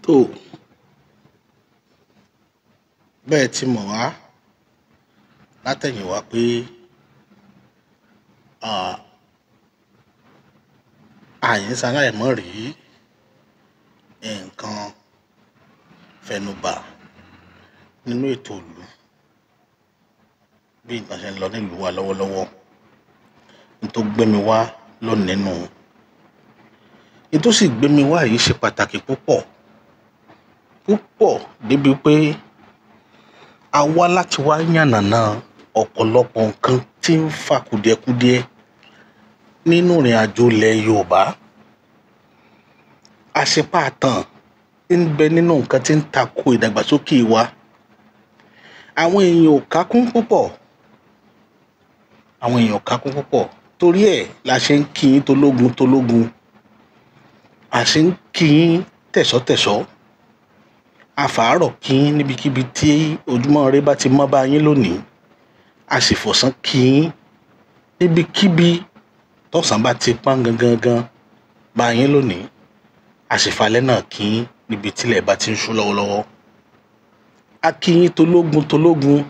Tó bẹ́ẹ̀ ti mọ̀ wá látẹ̀yìnwá pé àyín ṣaláìmọ́ rí nǹkan fẹnubà nínú ètò ìlú, bí nǹkan ṣe ń lọ nílùú wa lọ́wọ́lọ́wọ́. N tó gbé mi wá lónìí nù. N tó sì gbé mi wá yìí ṣe pàtàkì púpọ̀ púpọ̀, débi pé a wá láti wá yànnàná ọ̀pọ̀lọpọ̀ nǹkan tí ń fa kùdìẹ̀kudiẹ nínú ìrìn àjò ilẹ̀ Yorùbá. Àṣepàtàn ń bẹ nínú nǹkan tí ń tako ìdàgbàsókè wa. Àwọn èèyàn ò kákún púpọ̀, àwọn èèyàn ò kákún púpọ̀, torí ẹ̀ la ṣe ń kí yín tológun tológun, a ṣe ń kí yín tẹ̀sọ́tẹ̀sọ́, àfàárọ̀ kí yín níbikíbi tí ojúmọ́ ire bá ti mọ́ bá yín lónìí, a sì fọ̀sán kí yín níbikíbi tọ̀sán bá ti pọ́n gangan gan bá yín lónìí, a sì falẹ́ náà kí yín níbi tílẹ̀ bá ti ń ṣú lọ́wọ́lọ́wọ́. A kí yín tológun tológun,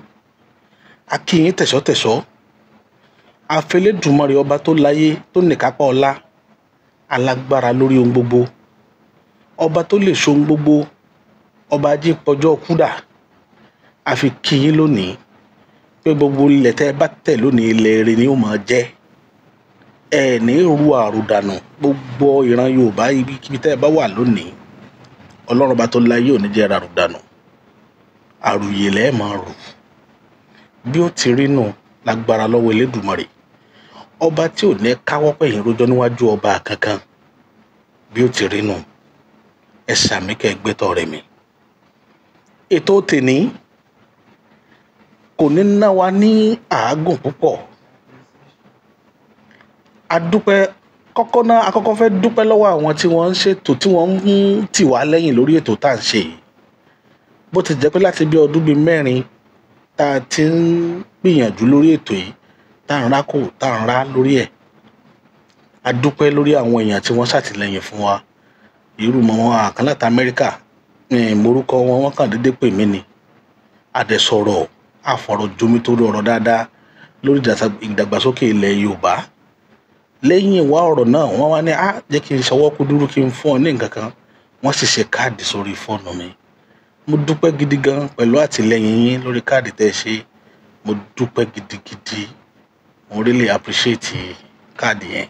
a kí yín tẹ̀sọ́tẹ̀sọ́. A f'Elédùmarè ọba tó láyé tó nìkápá ọlá, alágbára lórí ohun gbogbo, ọba tó lè ṣohun gbogbo, ọba ajé pọjọ́ kúdà, a fi kí yín lónìí pé gbogbo ilẹ̀ tẹ́ ẹ bá tẹ̀ lónìí, ilẹ̀ ire ni ó máa jẹ́. Ẹ ní ru àrùdànù. Gbogbo ìran Yorùbá, ibikíbi tẹ́ ẹ bá wà lónìí, Ọlọ́run ọba tó láyé ò ní jẹ́ àrùdànù, àrùyè lẹ́ẹ̀ máa rù. Bí ó ti rí nù lágbára lọ́wọ́ Elédùmarè ọba tí ò ní káwọ́ pẹ̀yìn rojọ́ níwájú ọba kankan. Bí ó ti rí nù, ẹ sàmí kẹ́ ẹ gbẹ́tọ̀ rẹ̀ mi. Ètò tèní kò ní ná wa ní àágùn púpọ̀. A dúpẹ́ kọ́kọ́ náà, a kọ́kọ́ fẹ́ dúpẹ́ lọ́wọ́ àwọn tí wọ́n ń ṣètò, tí wọ́n ń tì wá lẹ́yìn lórí ètò tá à ń ṣe yìí. Bó ti jẹ́ pé láti bí ọdún bíi 4 tá a ti ń gbìyànjú lórí ètò yìí, tá à ń rákò, tá à ń rá lórí ẹ̀. A dúpẹ́ lórí àwọn èèyàn tí wọ́n ṣàtìlẹ́yìn fún wa. Irú mọ́ wọn àkàn láti Amẹ́ríkà, morúkọ wọn, wọ́n kàn déédéé pè mí ni. A dẹ̀ sọ̀rọ̀, a fọ̀rọ̀ jomitoro ọ̀rọ̀ dáadáa lórí ìdàgbàsókè ilẹ̀ Yorùbá. Lẹ́yìn ìwá ọ̀rọ̀ náà, wọ́n wá ní, á jẹ́ kí n ṣọwọ́ kúdúrú kí n fún ọ ní nǹkan kan. Wọ́n sì ṣe káàdì sórí fóònù mi. Mo dúpẹ́ gidi gan pẹ̀lú àtìlẹ́yìn yín lórí káàdì tẹ́ ẹ ṣe. Mo dúpẹ́ gidigidi. Mo really appreciate káàdì yẹn.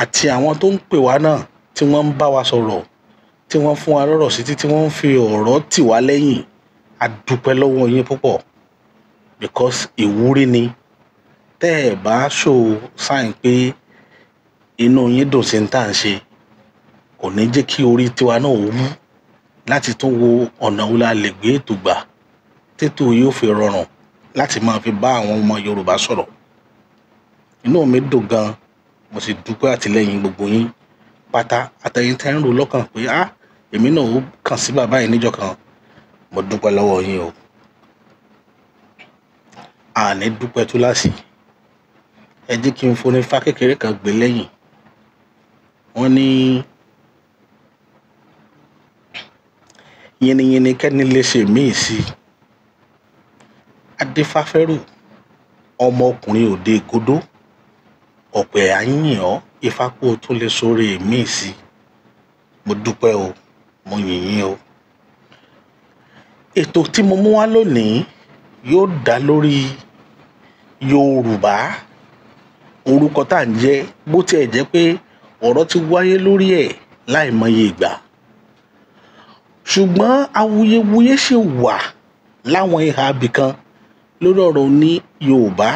Àti àwọn tó ń pè wá náà, tí wọ́n ń bá wa sọ̀rọ̀, tí wọ́n fún wa lọ́rọ̀ sí, tí wọ́n ń fi ọ̀rọ̀ tì wá lẹ́yìn. A dúpẹ́ lọ́wọ́ yín púpọ̀, because ìwúrí ni. Tẹ́ ẹ bá show sign pé inú yín dùn sí ní tá à ń ṣe, kò ní jẹ́ kí orí tiwa náà wú láti tún wo ọ̀nà wo la lè gbé ètò gbà tètò yóò fi rọrùn láti máa fi bá àwọn ọmọ Yorùbá sọ̀rọ̀. Inú mi dùn gan, mo sì dúpẹ́ àtìlẹ́yìn gbogbo yín pátá, àtẹ̀yin tẹ́ ń rò lọ́kàn pé á èmi náà ó kàn sí bàbá yìí níjọ́ kan. Mo dúpẹ́ lọ́wọ́ yín o. Àní dúpẹ́ túláàsì. Ẹ jẹ́ kí n foni fá kékeré kan gbé lẹ́yìn. Wọ́n ní yínníyínní kẹ́ni lè ṣe míì sí. Adéfáfẹ́rù ọmọkùnrin òde Ìgodó, ọ̀pẹ̀ àyìn ọ́, ifá kó o tún lè sóore míì sí. Mo dúpẹ́ o, mo yìn yín o. Ètò tí mo mú wá lónìí yóò dá lórí Yorùbá, orúkọ tá à ń jẹ́. Bó tiẹ̀ jẹ́ pé ọ̀rọ̀ ti wáyé lórí ẹ̀ láìmọye ìgbà, ṣùgbọ́n awuyewuye ṣì wà láwọn ìhà ibìkan lórí ọ̀rọ̀ ní Yorùbá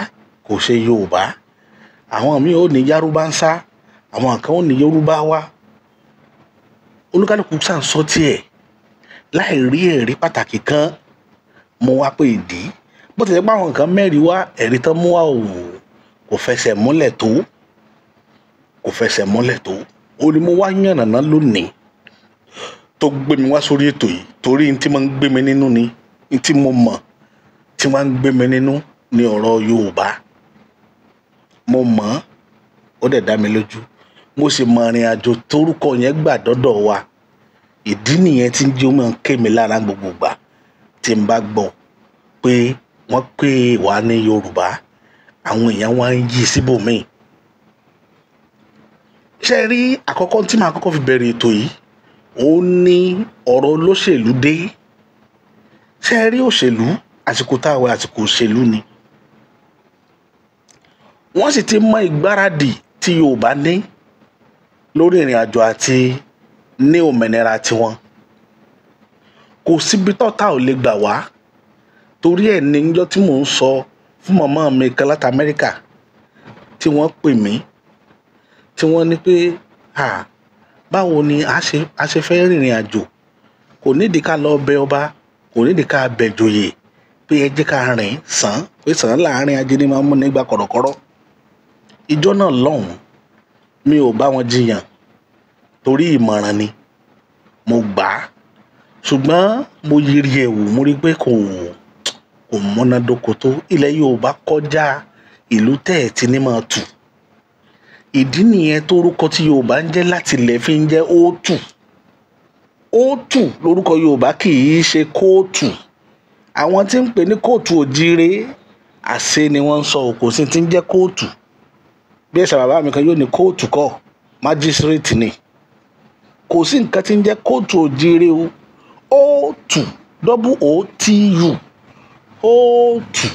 kò ṣe Yorùbá. Àwọn míì ò ní Yárúbá ń sá, àwọn kan ò ní Yorùbá wá. Olúkálùkù ṣà ń sọ tiẹ̀ láì rí ẹ̀rí pàtàkì kan mú wá pé ìdí. Bó ti jẹ́ pé àwọn nǹkan mẹ́rin wá, ẹ̀rí tán mú wá ò kò fẹsẹ̀ múlẹ̀ tó, kò fẹsẹ̀ múlẹ̀ tó. Ó ní mo wá yànnàná lónìí tó gbé mi wá sórí ètò yìí, torí n tí máa ń gbé mi nínú ni, n tí mo mọ̀ tí máa ń gbé mi nínú ni ọ̀rọ̀ Yorùbá. Mo mọ̀, ó dẹ̀ dá mi lójú. Mo sì mọ ìrìn àjò torúkọ yẹn gbà dọ́dọ̀ wa. Ìdí nìyẹn tí ń jẹ́ ó máa ń ké mi lára gbogbo ìgbà tí n bá gbọ́ pé wọ́n pè wá ní Yorùbá, àwọn èèyàn wá ń yí síbòmíì. Ṣé ẹ rí àkọ́kọ́ tí màá kọ́kọ́ fi bẹ̀rẹ̀ ètò yìí, òun ní ọ̀rọ̀ olóṣèlú dé. Ṣé ẹ rí òṣèlú, àsìkò tá a wà àsìkò òṣèlú ni. Wọ́n sì ti mọ ìgbáradì tí Yorùbá ní lórí ìrìn àjò àti ní òmìnira tiwọn. Kò síbi tọ́ta ò lè gbà wá. Torí ẹ̀ ní níjọ́ tí mò ń sọ fún màmá mi kan láti Amẹ́ríkà tí wọ́n pè mí, tí wọ́n ní pé, à, báwo ni a ṣe fẹ́ rìnrìn àjò? Kò nídìí ká lọ bẹ ọba, kò nídìí ká bẹ ìjòyè pé ẹ jẹ́ ká rìn sàn, pé sàn láàrin ajé ni máa ń mú nígbà kọ̀rọ̀kọ́rọ́. Ijọ́ náà lọ́hùn, mi ò bá wọn jiyàn torí ìmọ̀ràn ni mo gbà á. Ṣùgbọ́n mo yiri ẹ̀ wò, mo rí pé kò múnádóko tó. Ilẹ̀ Yorùbá kọjá ìlú tẹ́ẹ̀ tí ní máa tù. Ìdí nìyẹn tó orúkọ tí Yorùbá ń jẹ́ láti ilẹ̀ fi ń jẹ́ Óòtù. Óòtù lórúkọ Yorùbá, kì í ṣe kóòtù. Àwọn tí ń pè ní kóòtù òjíire, àṣẹ ni wọ́n ń sọ, kò sí tí ń jẹ́ kóòtù. Bí ẹ̀ṣà bàbá mi kan yóò ní kóòtù kọ́, májísírèètì ni. Kò sí nǹkan tí ń jẹ́ kóòtù òjíire o. Óòtù, double O T U, Óòtù.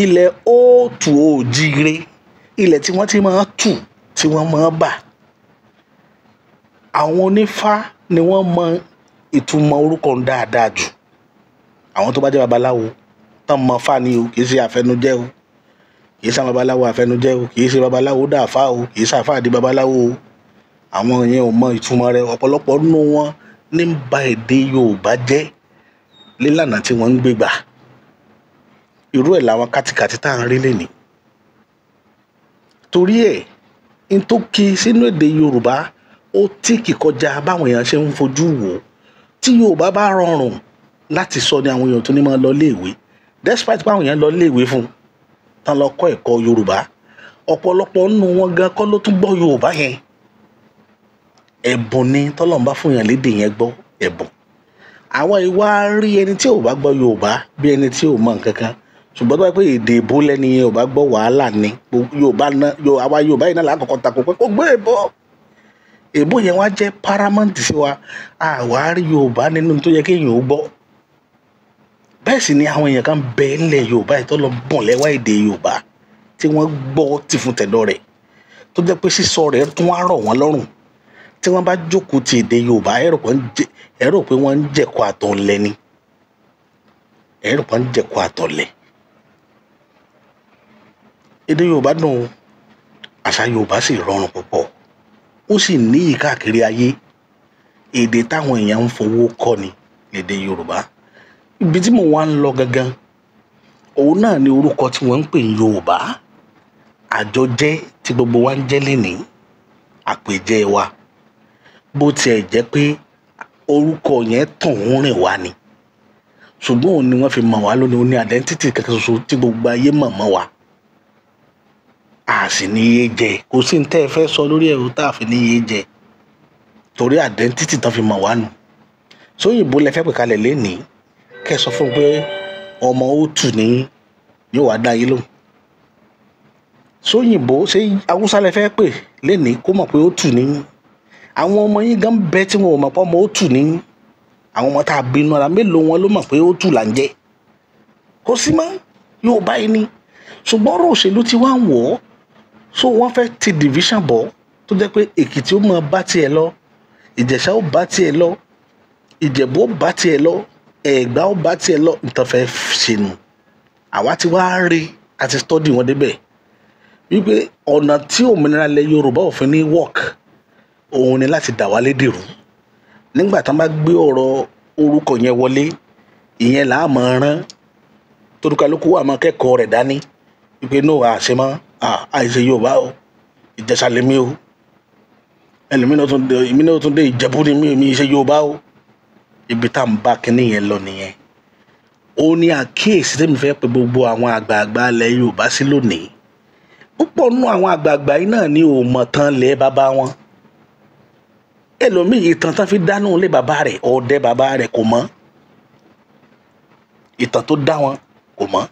Ilẹ̀ Óòtù òjíire, ilẹ̀ tí wọ́n ti máa ń tù, tí wọ́n máa ń bà. Àwọn onífá ni wọ́n mọ ìtumọ̀ orúkọ ń dáadáa jù. Àwọn tó bá jẹ́ babaláwo, tán mọ fá ni o, kì í ṣe àfẹnujẹ́ o. Kì í ṣe àwọn babaláwo àfẹnujẹ́ o, kì í ṣe babaláwo dàáfá o, kì í ṣe àfáà di babaláwo o. Àwọn yẹn ò mọ ìtumọ̀ rẹ̀. Ọ̀pọ̀lọpọ̀ nínú wọn ní ń ba èdè Yorùbá jẹ́ lílànà tí wọ́n ń gbé gbà. Irú ẹ̀ làwọn kátikàti tá à ń rí lénìí. Torí ẹ̀, n tó kí sínú èdè Yorùbá ó tíìkì kọjá báwọn èèyàn ṣe ń fojú wò ó. Tí Yorùbá bá rọrùn láti sọ ni àwọn èèyàn tó ní máa lọ iléèwé. Despite pé àwọn èèyàn lọ iléèwé fún un, tán lọ kọ́ ẹ̀kọ́ Yorùbá, ọ̀pọ̀lọpọ̀ nínú wọn gan kọ́ ló tún gbọ́ Yorùbá yẹn. Ẹ̀bùn ni tọ́lọ́run bá fún èèyàn lédè yẹn gbọ́, ẹ̀bùn. Àwọn ìwà rí ẹni tí ò bá gbọ́ Yorùbá bí ẹni tí ò mọ nǹkan kan. Ṣùgbọ́n tó bá jẹ́ pé èdè èbó lẹ́ni yẹn ò bá gbọ́, wàhálà ni. Yorùbá náà, àwa Yorùbá yìí náà lákọ̀ọ́kọ́ takò pé kó gbé èbó. Èbó yẹn wá jẹ́ paramount sí wa. Àwa rí Yorùbá nínú tó yẹ kí èèyàn ó gbọ́. Bẹ́ẹ̀ sì ni àwọn èèyàn kan bẹ nílẹ̀ Yorùbá yìí tó lọ bùn lẹ́wà èdè Yorùbá tí wọ́n gbọ́ tìfun tẹ̀dọ̀ rẹ̀, tó jẹ́ pé sísọ rẹ̀ tún wá rọ̀ wọ́n lọ́rùn. Tí wọ́n bá jókòó ti èdè Yorùbá, ẹ rò pé wọ́n ń jẹ̀kọ àtọ̀lẹ ni. Ẹ rò pé wọ́n ń jẹ̀kọ àtọ̀lẹ. Èdè Yorùbá dùn, àṣà Yorùbá sì rọrùn púpọ̀. Ó sì níyì káàkiri ayé. Èdè táwọn èèyàn ń fowó kọ́ ni èdè Yorùbá. Ibi tí mò ń wá ń lọ gangan, òun náà ni orúkọ tí wọ́n ń pè ní Yorùbá. Àjọjẹ́ tí gbogbo wa ń jẹ́ lénìí, àpèjẹ wa. Bó tiẹ̀ jẹ́ pé orúkọ yẹn tàn ń rìn wá ni. Ṣùgbọ́n òun ni wọ́n fi mọ̀ wá lónìí, ó ní identity kankan ṣoṣo tí gbogbo ayé mọ̀ mọ́ wa. A sì ní iye jẹ. Kò sí ní tẹ́ ẹ fẹ́ sọ lórí ẹ̀rọ tá a fi ní iye jẹ. Torí identity tán fi mọ̀ wá nù. Sóyìnbó lẹ fẹ́ pè kalẹ̀ lénìí, kẹ́ ẹ sọ fún un pé ọmọ Óòtù ni yóò wá dá yín lóhùn. Sóyìnbó ṣé Haúsá lẹ fẹ́ pè lénìí kó mọ̀ pé Óòtù ni. Àwọn ọmọ yín gan bẹ tí wọn ò mọ̀ pé ọmọ Óòtù ni. Àwọn ọmọ tá a bí inú ara mélòó wọn ló mọ̀ pé Óòtù là ń jẹ́. Kò sí mọ́, Yorùbá yìí ni. Ṣùgbọ́n ọ̀rọ̀ òṣèlú ti wá ń wọ̀ ọ́. So wọ́n fẹ́ ti division bọ̀ tó jẹ́ pé Èkìtì ó máa bá tiẹ̀ lọ, Ìjẹ̀ṣà ó bá tiẹ̀ lọ, Ìjẹ̀bú ó bá tiẹ̀ lọ, Ẹ̀gbá ó bá tiẹ̀ lọ. Nǹkan fẹ́ ṣe nù. Àwa ti wá rí àti study wọn débẹ̀ wípé ọ̀nà tí òmìnira ilẹ̀ Yorùbá ò fi ní work, òun ni láti dà wá lédè rú. Nígbà tí wọ́n bá gbé ọ̀rọ̀ orúkọ yẹn wọlé, ìyẹn là á máa rán. Torí kálukú wà máa kẹ́kọ̀ọ́ rẹ̀ dání wípé no, àṣẹ mọ́, àìṣe Yorùbá o, Ìjẹ̀ṣà lèmi o. Ẹlòmíràn tún dé, èmi náà tún dé Ìjẹ̀bú ni mí, èmi ṣe Yorùbá o. Ibi tá à ń bá kinní yẹn lọ nìyẹn. Ó ní àkíyèsí tèmi fẹ́ pe gbogbo àwọn àgbààgbà ilẹ̀ Yorùbá sí lónìí. Púpọ̀ nínú àwọn àgbààgbà yìí náà ni ò mọ̀ tán lẹ̀ bàbá wọn. Ẹlòmíì ìtàn tán fi dánú lé bàbá rẹ̀, ọ̀dẹ bàbá rẹ̀ kò mọ̀, ìtàn tó dá wọn kò mọ̀.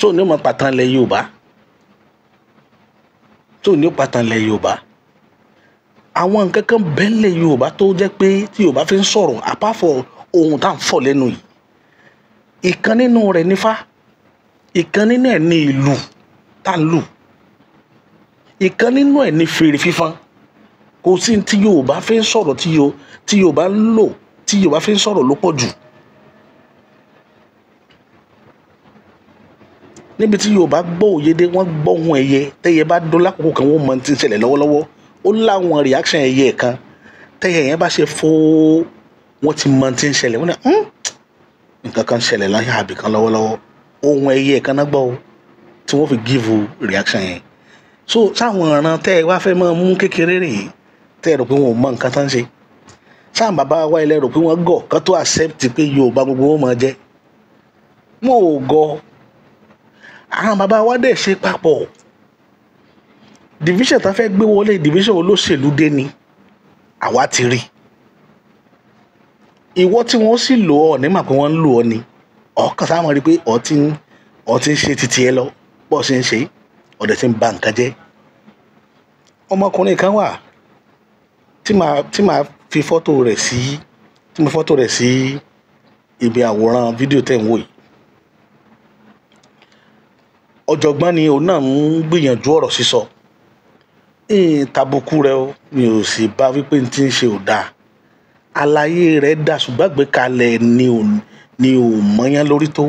Tó ní ó mọ pàtàn lẹ Yorùbá, tó ní ó pàtàn lẹ Yorùbá. Àwọn nǹkan kan bẹ́ẹ̀lẹ̀ Yorùbá tó jẹ́ pé tí Yorùbá fi ń sọ̀rọ̀ apart from ohun tá à ń fọ̀ lẹ́nu yìí, ìkan nínú rẹ̀ nífá, ìkan nínú ẹ̀ ní ìlù tá ń lù, ìkan nínú ẹ̀ ní fèrè fífan. Kò sí tí Yorùbá fi ń sọ̀rọ̀ tí Yorùbá ń lò, tí Yorùbá fi ń sọ̀rọ̀ ló pọ̀ jù. Níbi tí Yorùbá gbọ́ òye dé, wọ́n gbọ́ ohun ẹyẹ. Tẹ́yẹ bá dún lákòókò kan, wọ́n mọ tí ń ṣẹlẹ̀ lọ́wọ́lọ́wọ́. Ó láwọn reaction ẹyẹ kan, tẹ́yẹ yẹn bá ṣe fóó, wọ́n ti mọ tí ń ṣẹlẹ̀. Wọ́n ní nǹkan kan ṣẹlẹ̀ láyé àbí kan lọ́wọ́lọ́wọ́. Ohun ẹyẹ kan náà gbọ́ o, tí wọ́n fi give reaction yẹn. So sáwọn ọ̀ràn tẹ́ ẹ wá fẹ́ máa mú kékeré rèé, tẹ́ ẹ rò pé wọn ò mọ nǹkan tán ṣe. Sáwọn bàbá wa ilẹ̀ rò pé wọ́n gọ̀ kán tó accept pé Yorùbá gbogbo wọn máa jẹ́. Wọn ò gọ̀. Àwọn bàbá wa dẹ̀ ṣe papọ̀. Division tá fẹ́ gbé wọlé, division olóṣèlú dé ni àwa ti rí. Ìwọ tí wọ́n sì lò ọ́ nígbà pé wọ́n ń lò ọ́ ni, ọ̀kan sáwọn rí pé ọ̀ ti ń ṣe titi ẹ lọ, bọ́ ṣe ń ṣe, ọ̀dẹ̀ ti ń ba nǹkan jẹ́. Ọmọkùnrin kan wà tí màá fi fọ́tò rẹ̀ sí, tí mo fọ́tò rẹ̀ sí ibi àwòrán fídíò tẹ̀ ń wò yìí. Ọ̀jọ̀gbọ́n ni òun náà ń gbìyànjú ọ̀rọ̀ sísọ. Tàbùkù rẹ o, mi ò sì bá wípé n tí ń ṣe ò dáa. Àlàyé rẹ̀ dà, ṣùgbọ́n àgbékalẹ̀ ni ò mọyán lórí tó.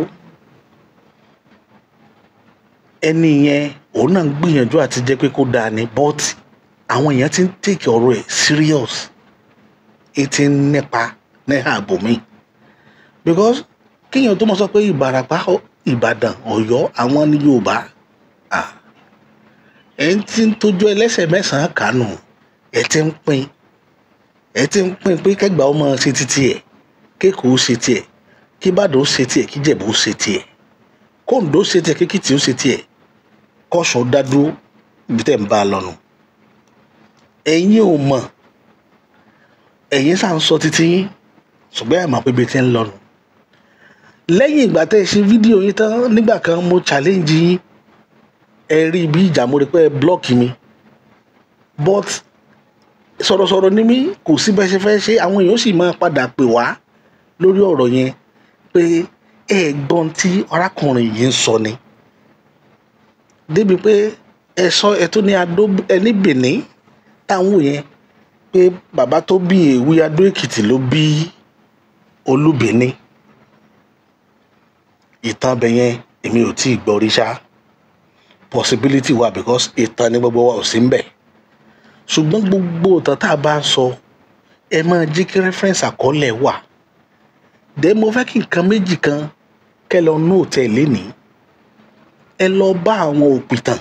Ẹni yẹn òun náà ń gbìyànjú àti jẹ́ pé kó dáa ni, but àwọn èèyàn ti ń take ọ̀rọ̀ ẹ̀ serious. Ẹ ti ń nípa ní ààbò mi. Because kéèyàn tó mọ̀ sọ pé Ìbàràpá, Ìbàdàn, Ọ̀yọ́ àwọn ní Yorùbá, ẹ ti ń tójú ẹlẹ́sẹ̀ mẹ́sàn-án kánú, ẹ ti ń pín, ẹ ti ń pín pé kẹgbàá ọmọ ṣe titi ẹ̀, kékòó ṣe tiẹ̀, kíbàdàn ó ṣe tiẹ̀, kíjẹ̀bú ó ṣe tiẹ̀, kóńdó ṣe tiẹ̀, kékìtì ó ṣe tiẹ̀, kọ́sùn dádúró ibi tẹ́ ń bá a lọ́nu. Ẹ̀yin ò mọ̀, ẹ̀yin ṣà ń sọ titi yín, ṣùgbọ́n ẹ̀ mọ̀ pé ibi tí ń lọ́nu. Lẹ́yìn ìgbà tẹ́ ẹ ṣe fídíò yín tán, nígbà kan mo challenge yín, ẹ rí bí ìjà, mo rí pé ẹ block mi, but sọ̀rọ̀sọ̀rọ̀ ní mí, kò sí bẹ́ẹ̀ ṣe fẹ́ ṣe, àwọn èèyàn sì máa padà pè wá lórí ọ̀rọ̀ yẹn pé ẹ gbọ́n tí arákùnrin yìí ń sọ ni. Débi pé ẹ sọ ẹ tó ní Adó ẹ ní Benin táwọn yẹn pé bàbá tó bí Èwí Adó Èkìtì ló bí Olúbìní. Ìtàn bẹ yẹn èmi ò tí ì gbọ́ rí ṣá. Possibility wà because ìtàn ní gbogbo wa ò sí ń bẹ̀. Ṣùgbọ́n gbogbo ìtàn tá a bá ń sọ, ẹ máa jí kí reference àkọọ́lẹ̀ wà. Dẹ̀ mo fẹ́ kí nǹkan méjì kan kẹ́ lọ nóòtù ẹ̀ lénìí. Ẹ lọ bá àwọn òpìtàn.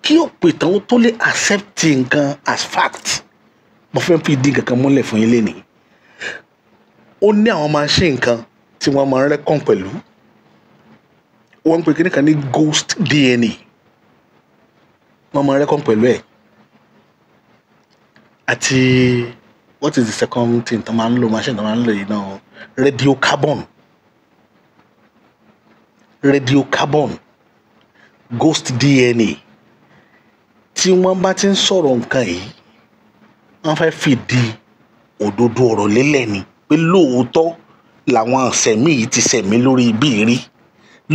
Kí òpìtàn ó tó lè accept nǹkan as fact, mo fẹ́ fi ìdí nǹkan kan múlẹ̀ fún yín lénìí. Ó ní àwọn machine kan tí wọ́n máa ń rẹ́kọ̀n pẹ̀lú. Wọ́n ń pè kíní kan ní ghost DNA. Wọ́n máa ń rẹ́kọ̀n pẹ̀lú ẹ̀. Àti what is the second thing tó máa ń lò, machine tó máa ń lò yìí náà? Radiocarbon. Radiocarbon, ghost DNA. Tí wọ́n bá ti ń sọ̀rọ̀ nǹkan yìí, wọ́n fẹ́ fìdí òdodo ọ̀rọ̀ lélẹ̀ ni pé lóòótọ́ làwọn sẹ̀mí yìí ti sẹ̀mí lórí ibi rí.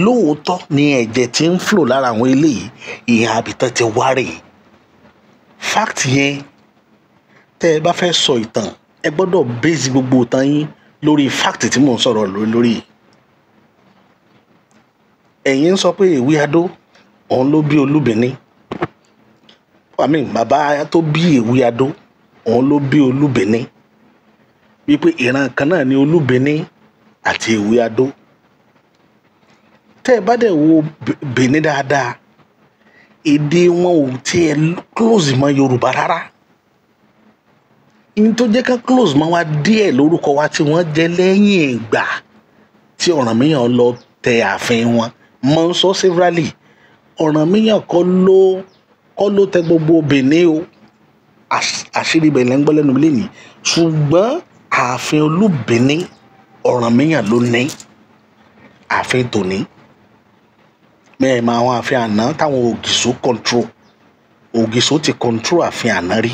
Lóòótọ́ ni ẹ̀jẹ̀ tí ń flow lára àwọn eléyìí, ìhà àbìtán ti wá rèé. Fact yẹn, tẹ́ ẹ bá fẹ́ sọ ìtàn, ẹ gbọ́dọ̀ base gbogbo ìtàn yín lórí fact tí mò ń sọ̀rọ̀ lórí. Ẹ̀yin ń sọ pé Èwí Adó òun ló bí Olúbìní. I mean, bàbá tó bí Èwí Adó òun ló bí Olúbìní. Wípé ìran kan náà ni Olúbìní àti Èwí Adó. Tẹ́ ẹ bá dẹ̀ wo Benin dáadáa, èdè wọn ò tiẹ̀ close mọ́ Yorùbá rárá. N tó jẹ́ ká close mọ́ wa díẹ̀ lórúkọ wa tí wọ́n jẹ́ lẹ́yìn ìgbà tí Ọ̀rànmíyàn lọ tẹ ààfin wọn. Mo ń sọ severally, Ọ̀rànmíyàn kọ́ ló tẹ gbogbo Benin o. Àṣírí ibẹ̀ lẹ́ ń gbọ́ lẹ́nu lẹ́nìí. Ṣùgbọ́n ààfin Olúbìnní Ọ̀rànmíyàn ló ní ààfin tòní. Mẹ́ẹ̀mọ́ àwọn ààfin àná táwọn Ògìsó control. Ògìsó ti control ààfin àná rí.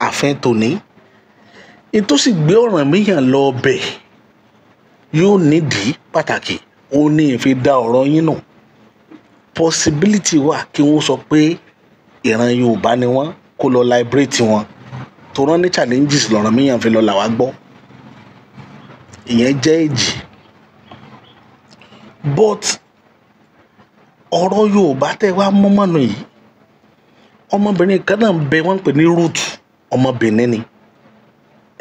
Ààfin tòní ètò sì gbé Ọ̀rànmíyàn lọ bẹ̀ yóò nídìí pàtàkì. Ó ní ìfi dá ọ̀rọ̀ yín nù. Possibility wà kí wọ́n sọ pé ìran Yorùbá ni wọ́n, kó lọ liberate wọn. Tó rán ní challenges lọ̀rànmíyàn fi lọ là wá gbọ́. Ìyẹn jẹ́ èjì. But ọ̀rọ̀ Yorùbá tẹ́ wá mọ́mọ́nù yìí, ọmọbìnrin kan náà ń bẹ, wọ́n ń pè ní Ruth, ọmọbìnrin ni.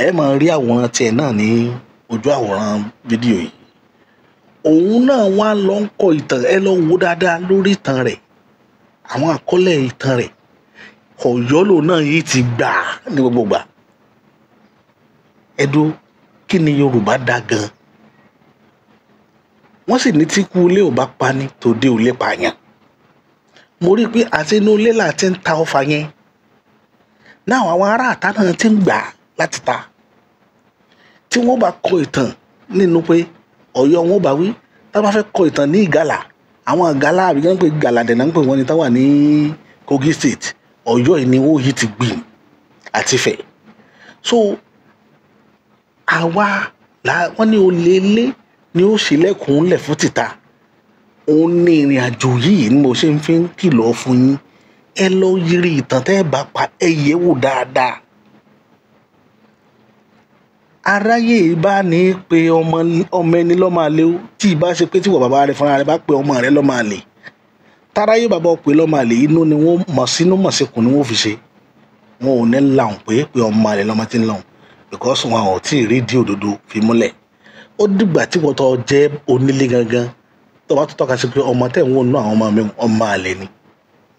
Ẹ máa rí àwòrán tiẹ̀ náà ní ojú àwòrán fídíò yìí. Òun náà wá lọ ń kọ ìtàn. Ẹ lọ wo dáadáa lórí ìtàn rẹ̀, àwọn àkọọ́lẹ̀ ìtàn rẹ̀. Ọ̀yọ́ lòun náà yìí ti gbà ní gbogbo gbà. Ẹdú, kí ni Yorùbá dá gan? Wọ́n sì ní tí kú ilé ò bá pa ni, tòde ò lè pààyàn. Mo rí i pé àti inú ilé là ti ń ta ọfà yẹn náà, àwọn ará àta náà ti ń gbà láti ta. Tí wọ́n bá kọ ìtàn nínú pé Ọ̀yọ́ wọn bá wí, tá bá fẹ́ kọ ìtàn ní Ìgalà, àwọn Ìgalà àbí wọ́n ń pè Ìgalà dẹ̀ náà ń pè wọ́n ní táwà ní Kogi State, Ọ̀yọ́ yìí ni wọ́n yìí ti gbìn àti Ifẹ̀. So àwa là wọ́n ní olè ilé ni ó ṣílẹ̀kùn lẹ̀ fún tìta. Òun ní ìrìn àjò yìí ni mo ṣe ń fi ń kìlọ̀ fún yín. Ẹ lọ yiri ìtàn tẹ́ ẹ bá pa, ẹ yẹ̀ wò dáadáa. Aráyé bá ní pé ọmọ ọmọ ẹni lọ́mọ àlè o, tí ì bá ṣe pé tí wọ́n bàbá rẹ fúnra rẹ bá pe ọmọ rẹ lọ́mọ àlè. Táráyé bàbá ọ pé lọ́mọ àlè, inú ni wọ́n mọ̀ sínú mọ̀ síkùn ni wọ́n fi ṣe. Wọn ò ní lahùn pé ọmọ àlè lọ́mọ tí ń lọ́hùn, because wọn ò tí ì rí ìdí òdodo fi múlẹ̀. Ó dìgbà tí wọ́n tọ́ jẹ́ onílé gangan tó bá tó tọ́ka sí pé ọmọ tẹ̀ ń wò nínú àwọn ọmọ mi, ọmọ àlè ni.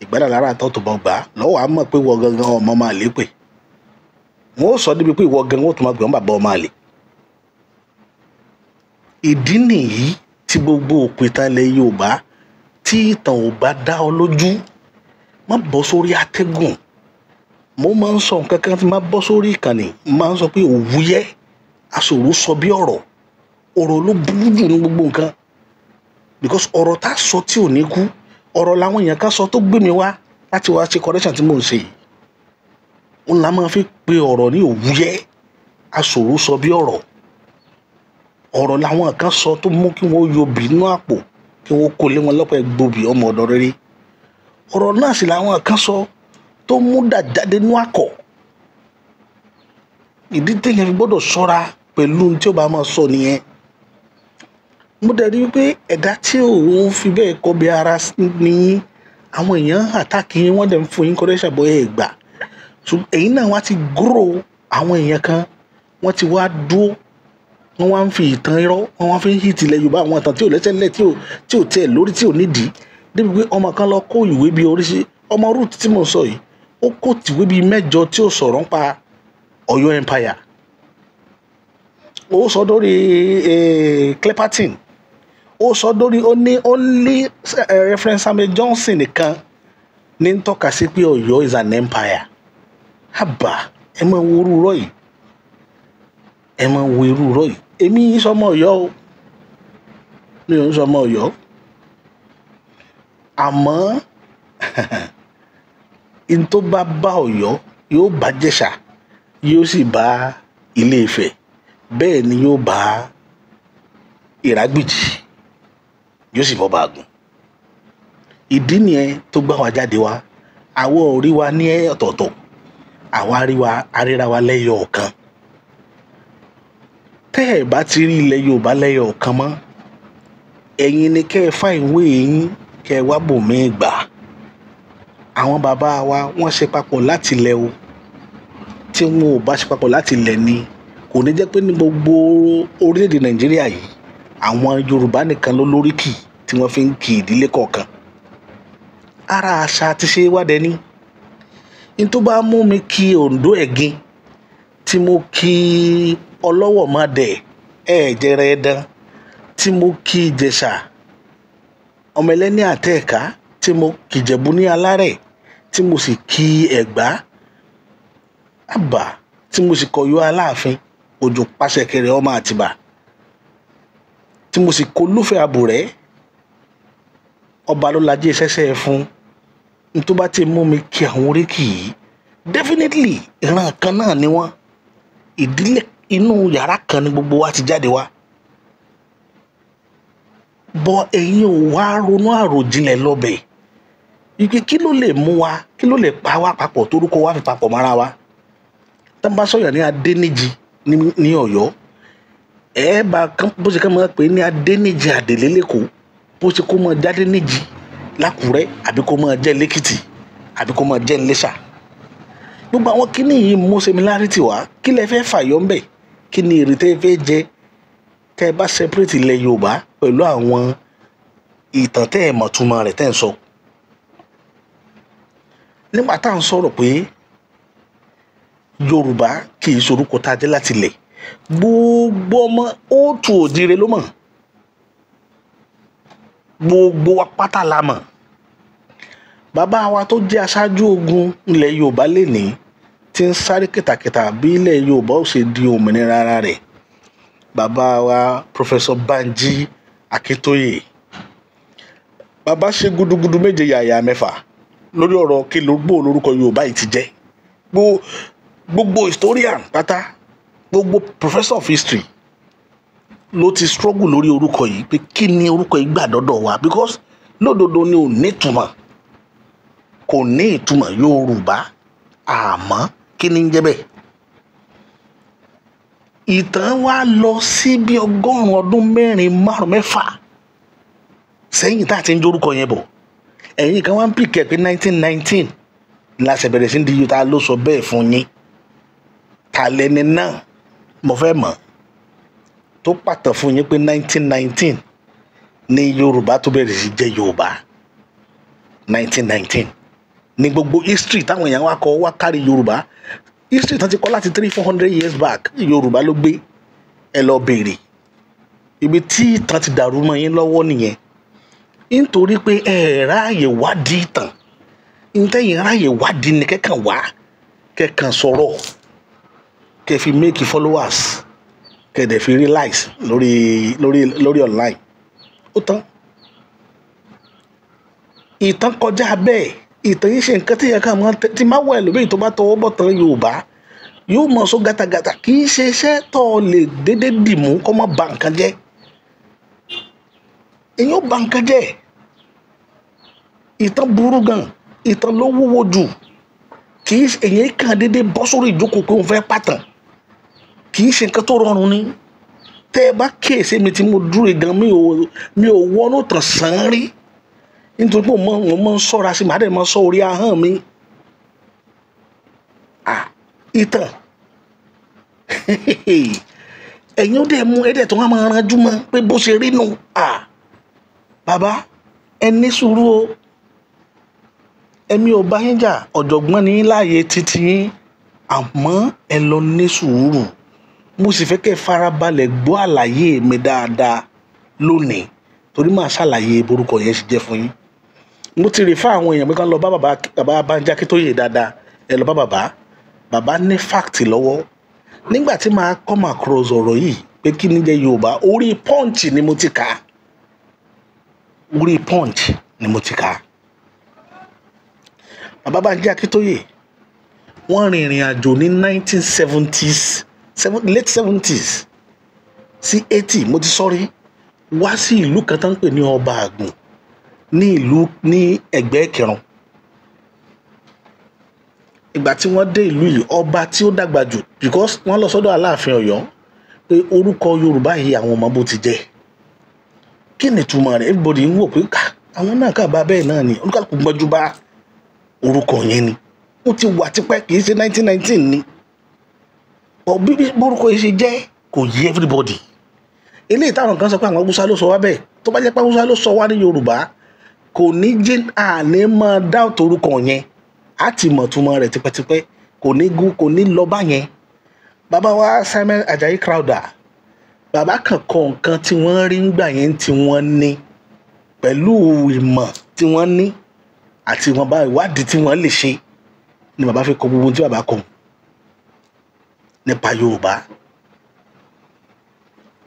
Ìgbádà lára àtọ́ tó bọ̀ gbà lọ́wọ́ á mọ̀ pé wọ́n gangan ọmọ máa lè pè. Wọ́n ó sọ débi pé ìwọ gangan ó tún máa gbé wọn bàbá ọmọ àlè. Ìdí nìyí tí gbogbo òpìtàn ilẹ̀ Yorùbá, tí ìtàn ò bá dá ọ lójú, má bọ́ sórí atẹ́gùn. Mo máa ń sọ nǹkan kan tí má bọ́ sórí ìkànnì, máa ń sọ pé òwúyẹ́ aṣòro sọ bí ọ̀rọ̀. Ọ̀rọ̀ ló burú jù ní gbogbo nǹkan, because ọ̀rọ̀ tá a sọ tí ò ní kú, ọ̀rọ̀ làwọn èèyàn kan sọ tó gbé mi wá láti wá ṣe correction tí mò ń ṣe yìí. Òun la máa fi pe ọ̀rọ̀ ní òwúyẹ́ aṣòro sọ bí ọ̀rọ̀. Ọ̀rọ̀ làwọn kan sọ tó mú kí wọ́n yọ bì nínú àpò, kí wọ́n kó lé wọn lọ́pọ̀ gbòbì ọmọ ọ̀dọ́ rere. Ọ̀rọ̀ náà sì làwọn kan sọ tó mú dà jáde nínú àkọ́. Ìdí téèyàn fi gbọ́dọ̀ ṣọ́ra pẹ̀lú tí ó bá máa sọ nìyẹn. Mo dẹ̀ rí wípé ẹ̀dá tí òun fi bẹ́ẹ̀ kọbi ara ní àwọn èèyàn àtàkì yín, wọ́n dẹ̀ ń fún yín correction bọ́ ẹ̀ gbà. Èyí náà wá ti grow. Àwọn èèyàn kan wọ́n ti wá dúró, wọ́n wá ń fi ìtàn irọ́, wọ́n wá fi ń hìtì ilẹ̀ Yorùbá, àwọn ìtàn tí ò lẹ́sẹ̀ lẹ̀, tí ò tiẹ̀ lórí, tí ò nídìí. Débi pé ọmọ kan lọ kó ìwé bíi oríṣi, ọmọ Ruth tí mò ń sọ yìí, ó kó tìwé bíi 8 tí ò sọ̀rọ̀ ń pa Ọ̀yọ́ Empire. Ó sọ dórí Clipperton, ó sọ dórí, ó ní only reference Samuel Johnson nìkan ní ń tọ́ka sí pé Ọ̀yọ́ is an empire. Àbá, ẹ máa wo irú irọ́ yìí, ẹ máa wo irú irọ́ yìí. Èmi yìí sọmọ Ọ̀yọ́ o, mi ò ń sọmọ Ọ̀yọ́, àmọ́ n tó bá bá Ọ̀yọ́ yóò bá Jẹ̀ṣà, yóò sì bá Ilé Ifẹ̀, bẹ́ẹ̀ ni yóò bá Ìrágbìjí, yóò sì bọ́ bá Àgùn. Ìdí nìyẹn tó gbá wa jáde wá. Àwọn ò rí wa ní ọ̀tọ̀ọ̀tọ̀, àwa rí wa aríra wa lẹ́yọ̀ ọ̀kan. Tẹ́ ẹ̀ bá ti rí ilẹ̀ Yorùbá lẹ́yọ̀ ọ̀kan mọ́, ẹ̀yin ni kẹ́ ẹ fá ìwé yín, kẹ́ ẹ wá bòmíì gbà. Àwọn bàbá wa wọ́n ṣe papọ̀ láti ilẹ̀ o. Tí wọn ò bá ṣe papọ̀ láti ilẹ̀ ni kò ní jẹ́ pé ní gbogbo orílẹ̀-èdè Nàìjíríà yìí, àwọn Yorùbá nìkan ló lóríkì tí wọ́n fi ń kí ìdílé kọ̀ọ̀kan. Ara àṣà àti ṣe wádẹ ní. Ní tó bá mú mi kí Oǹdó ẹ̀gin, tí mo kí Ọlọ́wọ̀ má dẹ̀ ẹ̀ jẹrẹ ẹ̀dán, tí mo kí Ìjẹ̀ṣà ọmọ ẹlẹ́ni àtẹ̀ká, tí mo kí Ìjẹ̀bú ní Alárẹ̀, tí mo sì kí Ẹ̀gbá. Àbá tí mo sì kọ Ọ̀yọ́ Aláàfin Òjò Pàṣẹkẹrẹ ọmọ Àtìbà, tí mo sì kọ Olúfẹ́ Àbùrẹ́ ọba ló lajẹ́ sẹ́sẹ́ fún n tó bá ti mú mi kí àwọn oríkì yìí, definitely ìran kan náà ni wọ́n, ìdílé inú yàrá kan ni gbogbo wa ti jáde wá. Bọ ẹ̀yin ò wá ronú àròjinlẹ̀ lọ́bẹ̀ ike kí ló lè mú wa, kí ló lè pa wá papọ̀ torúkọ wa fi papọ̀ mọ́ra wa. Tá n bá sọ̀yàn ní Adéníjì ní Ọ̀yọ́, ẹ bá bó ṣe ká máa pè é ní Adéníjì Àdèlé lẹ́kọ̀ọ́, bó ṣe kó máa jáde níjì l'Ákùrẹ́, àbí kó máa jẹ́ lẹ́kìtì, àbí kó máa jẹ́ ńlẹ́ṣà. Gbogbo àwọn kíní yìí mú similarity wá. Kí lẹ fẹ́ fàyọ ńbẹ̀? Kí ni èrè tẹ́ fẹ́ jẹ tẹ́ ẹ bá separate ilẹ̀ Yorùbá pẹ̀lú àwọn ìtàn tẹ́ ẹ mọ̀ túmọ̀ rẹ̀ tẹ́ ẹ ń sọ? Nígbà tá à ń sọ̀rọ̀ pé Yorùbá kì í sorúkọ tá a jẹ́ láti ilẹ̀, gbogbo ọmọ òtù òjire ló mọ̀, gbogbo wa pátá la mọ̀. Bàbá wa tó jẹ́ aṣáájú ogun ilẹ̀ Yorùbá lénìí, tí ń sáré kìtàkìtà bí ilẹ̀ Yorùbá ó ṣe di òmìnira ara rẹ̀, bàbá wa Professor Banji Akíntóyè, bàbá ṣe gudugudu méje yàyà mẹ́fà lórí ọ̀rọ̀ kí ló gbó lórúkọ Yorùbá yìí ti jẹ́. Gbogbo historian pátá, gbogbo professor of history ló ti struggle lórí orúkọ yìí pé kí ni orúkọ yìí gbà dọ́dọ̀ wa, because lódodo ni ò ní ìtumọ̀, kò ní ìtumọ̀. Yorùbá, àmọ́ kí ni ń jẹ́ bẹ́ẹ̀? Ìtàn wa lọ sí bí 100 ọdún, 4, 5, 6 sẹ́yìn tá a ti ń jórúkọ yẹn bọ̀. Ẹ̀yin kan wá ń pick ẹ̀ pé 1919 la ṣe bẹ̀rẹ̀ sí ní di Yorùbá. Ló sọ bẹ́ẹ̀ fún yín? Ta lẹni náà mo fẹ́ mọ̀ tó pàtàn fún yín pé 1919 ní Yorùbá tó bẹ̀rẹ̀ sí jẹ́ Yorùbá? 1919 ní gbogbo history táwọn èèyàn wá kọ wá kárí Yorùbá. History tán ti kọ láti 300, 400 years back, Yorùbá ló gbé. Ẹ lọ béèrè ibi tí ìtàn ti dàrú mọ́ yín lọ́wọ́ nìyẹn, nítorí pé ẹ ráàyè wádìí ìtàn. Ntẹ́yìn ráàyè wádìí ni kẹ́kàn wá kẹ́kàn sọ̀rọ̀, kẹ́ fi make followers, kẹ́ dẹ̀ fi rí likes lórí online. Ó tán. Ìtàn kọjá bẹ́ẹ̀. Ìtàn yìí ṣe nǹkan tí yẹn kàn máa tí máa wọ ẹlòmíì tó bá tọwọ́ bọ̀ tán Yorùbá yóò mọ̀ sọ gàtàgàtà. Kì í ṣe iṣẹ́ tó lè dédé dìmú kó má ba nǹkan jẹ́. Èyí ó ba nǹkan jẹ́. Ìtàn burú gan, ìtàn ló wúwo jù. Kì í èyí kàn dédé bọ́ sórí ìjókòó pé òun fẹ́ pàtàn. Kì í ṣe nǹkan tó rọrùn ni. Tẹ́ ẹ bá kíyèsí mi tí mo dúró gan, mi ò wọnú tàn sàn án rí, nítorí pé mo máa ń sọ́ra sí, màá dẹ̀ máa sọ orí ahọ́n mi. Ah, ìtàn, ẹ̀yin ó dẹ̀ mú ẹ dẹ̀ tó wá máa ranjú mọ́ pé bó ṣe rí nu. Ah, bàbá, ẹ ní sùúrù o. Ẹ̀mi ò bá yín jà, ọ̀jọ̀gbọ́n ní láàyè títí yín, àmọ́ ẹ lọ ní sùúrù. Mo sì fẹ́ kẹ́ farabalẹ̀ gbọ́ àlàyé mi dáadáa lónìí, torí màá ṣàlàyé borúkọ yẹn ṣe jẹ́ fún yín. Mo ti rí fún àwọn èèyàn pé kán lọ bá bàbá, bàbá Bánjí Akíntóyè dáadáa. Ẹ lọ bá bàbá, bàbá ní fact lọ́wọ́. Nígbà tí màá come across ọ̀rọ̀ yìí pé kí ni jẹ́ Yorùbá, orí Punch ni mo ti kà á, orí Punch ni mo ti kà á. Bàbá Bánjí Akíntóyè, wọ́n rin ìrìn àjò ní 1970s, late 70s sí 80, mo ti sọ́rí, wá sí ìlú kan tó ń pè ní Ọba Àgùn ní ìlú ní ẹ̀gbẹ́ Ìkìrun. Ìgbà tí wọ́n dé ìlú yìí, ọba tí ó dàgbà jù, because wọ́n lọ sọ́dọ̀ Aláàfin Ọ̀yọ́ pé orúkọ Yorùbá yìí, àwọn ọmọ bó ti jẹ́, kí ni ìtumọ̀ rẹ̀? Everybody ń wò pé àwọn náà kà bá bẹ́ẹ̀ náà ni. Olúkàlùkù gbọ́njú bá orúkọ yẹn ni ó ti wà tipẹ́, kì í ṣe 1919 ni. Bí orúkọ yìí ṣe jẹ́ kò yé everybody. Eléyìí táwọn kan sọ pé àwọn Haúsá ló sọ wá bẹ́ẹ̀, tó bá jẹ́ pé Haúsá ló sọ wá ní Yorùbá, kò ní jẹ́ àní máa doubt orúkọ yẹn. Á ti mọ̀ túmọ̀ rẹ̀ tipẹ́tipẹ́, kò ní gún, kò ní lọ bá yẹn. Bàbá wa Samuel Ajayi Crowther, bàbá kan kọ nǹkan tí wọ́n rí ńgbà yẹn tí wọ́n ní pẹ̀lú ìmọ̀ tí wọ́n ní àti wọn bá ìwádìí tí wọ́n lè ṣe ni bàbá fi kọ gbogbo ohun tí bàbá kọ. nípa Yorùbá.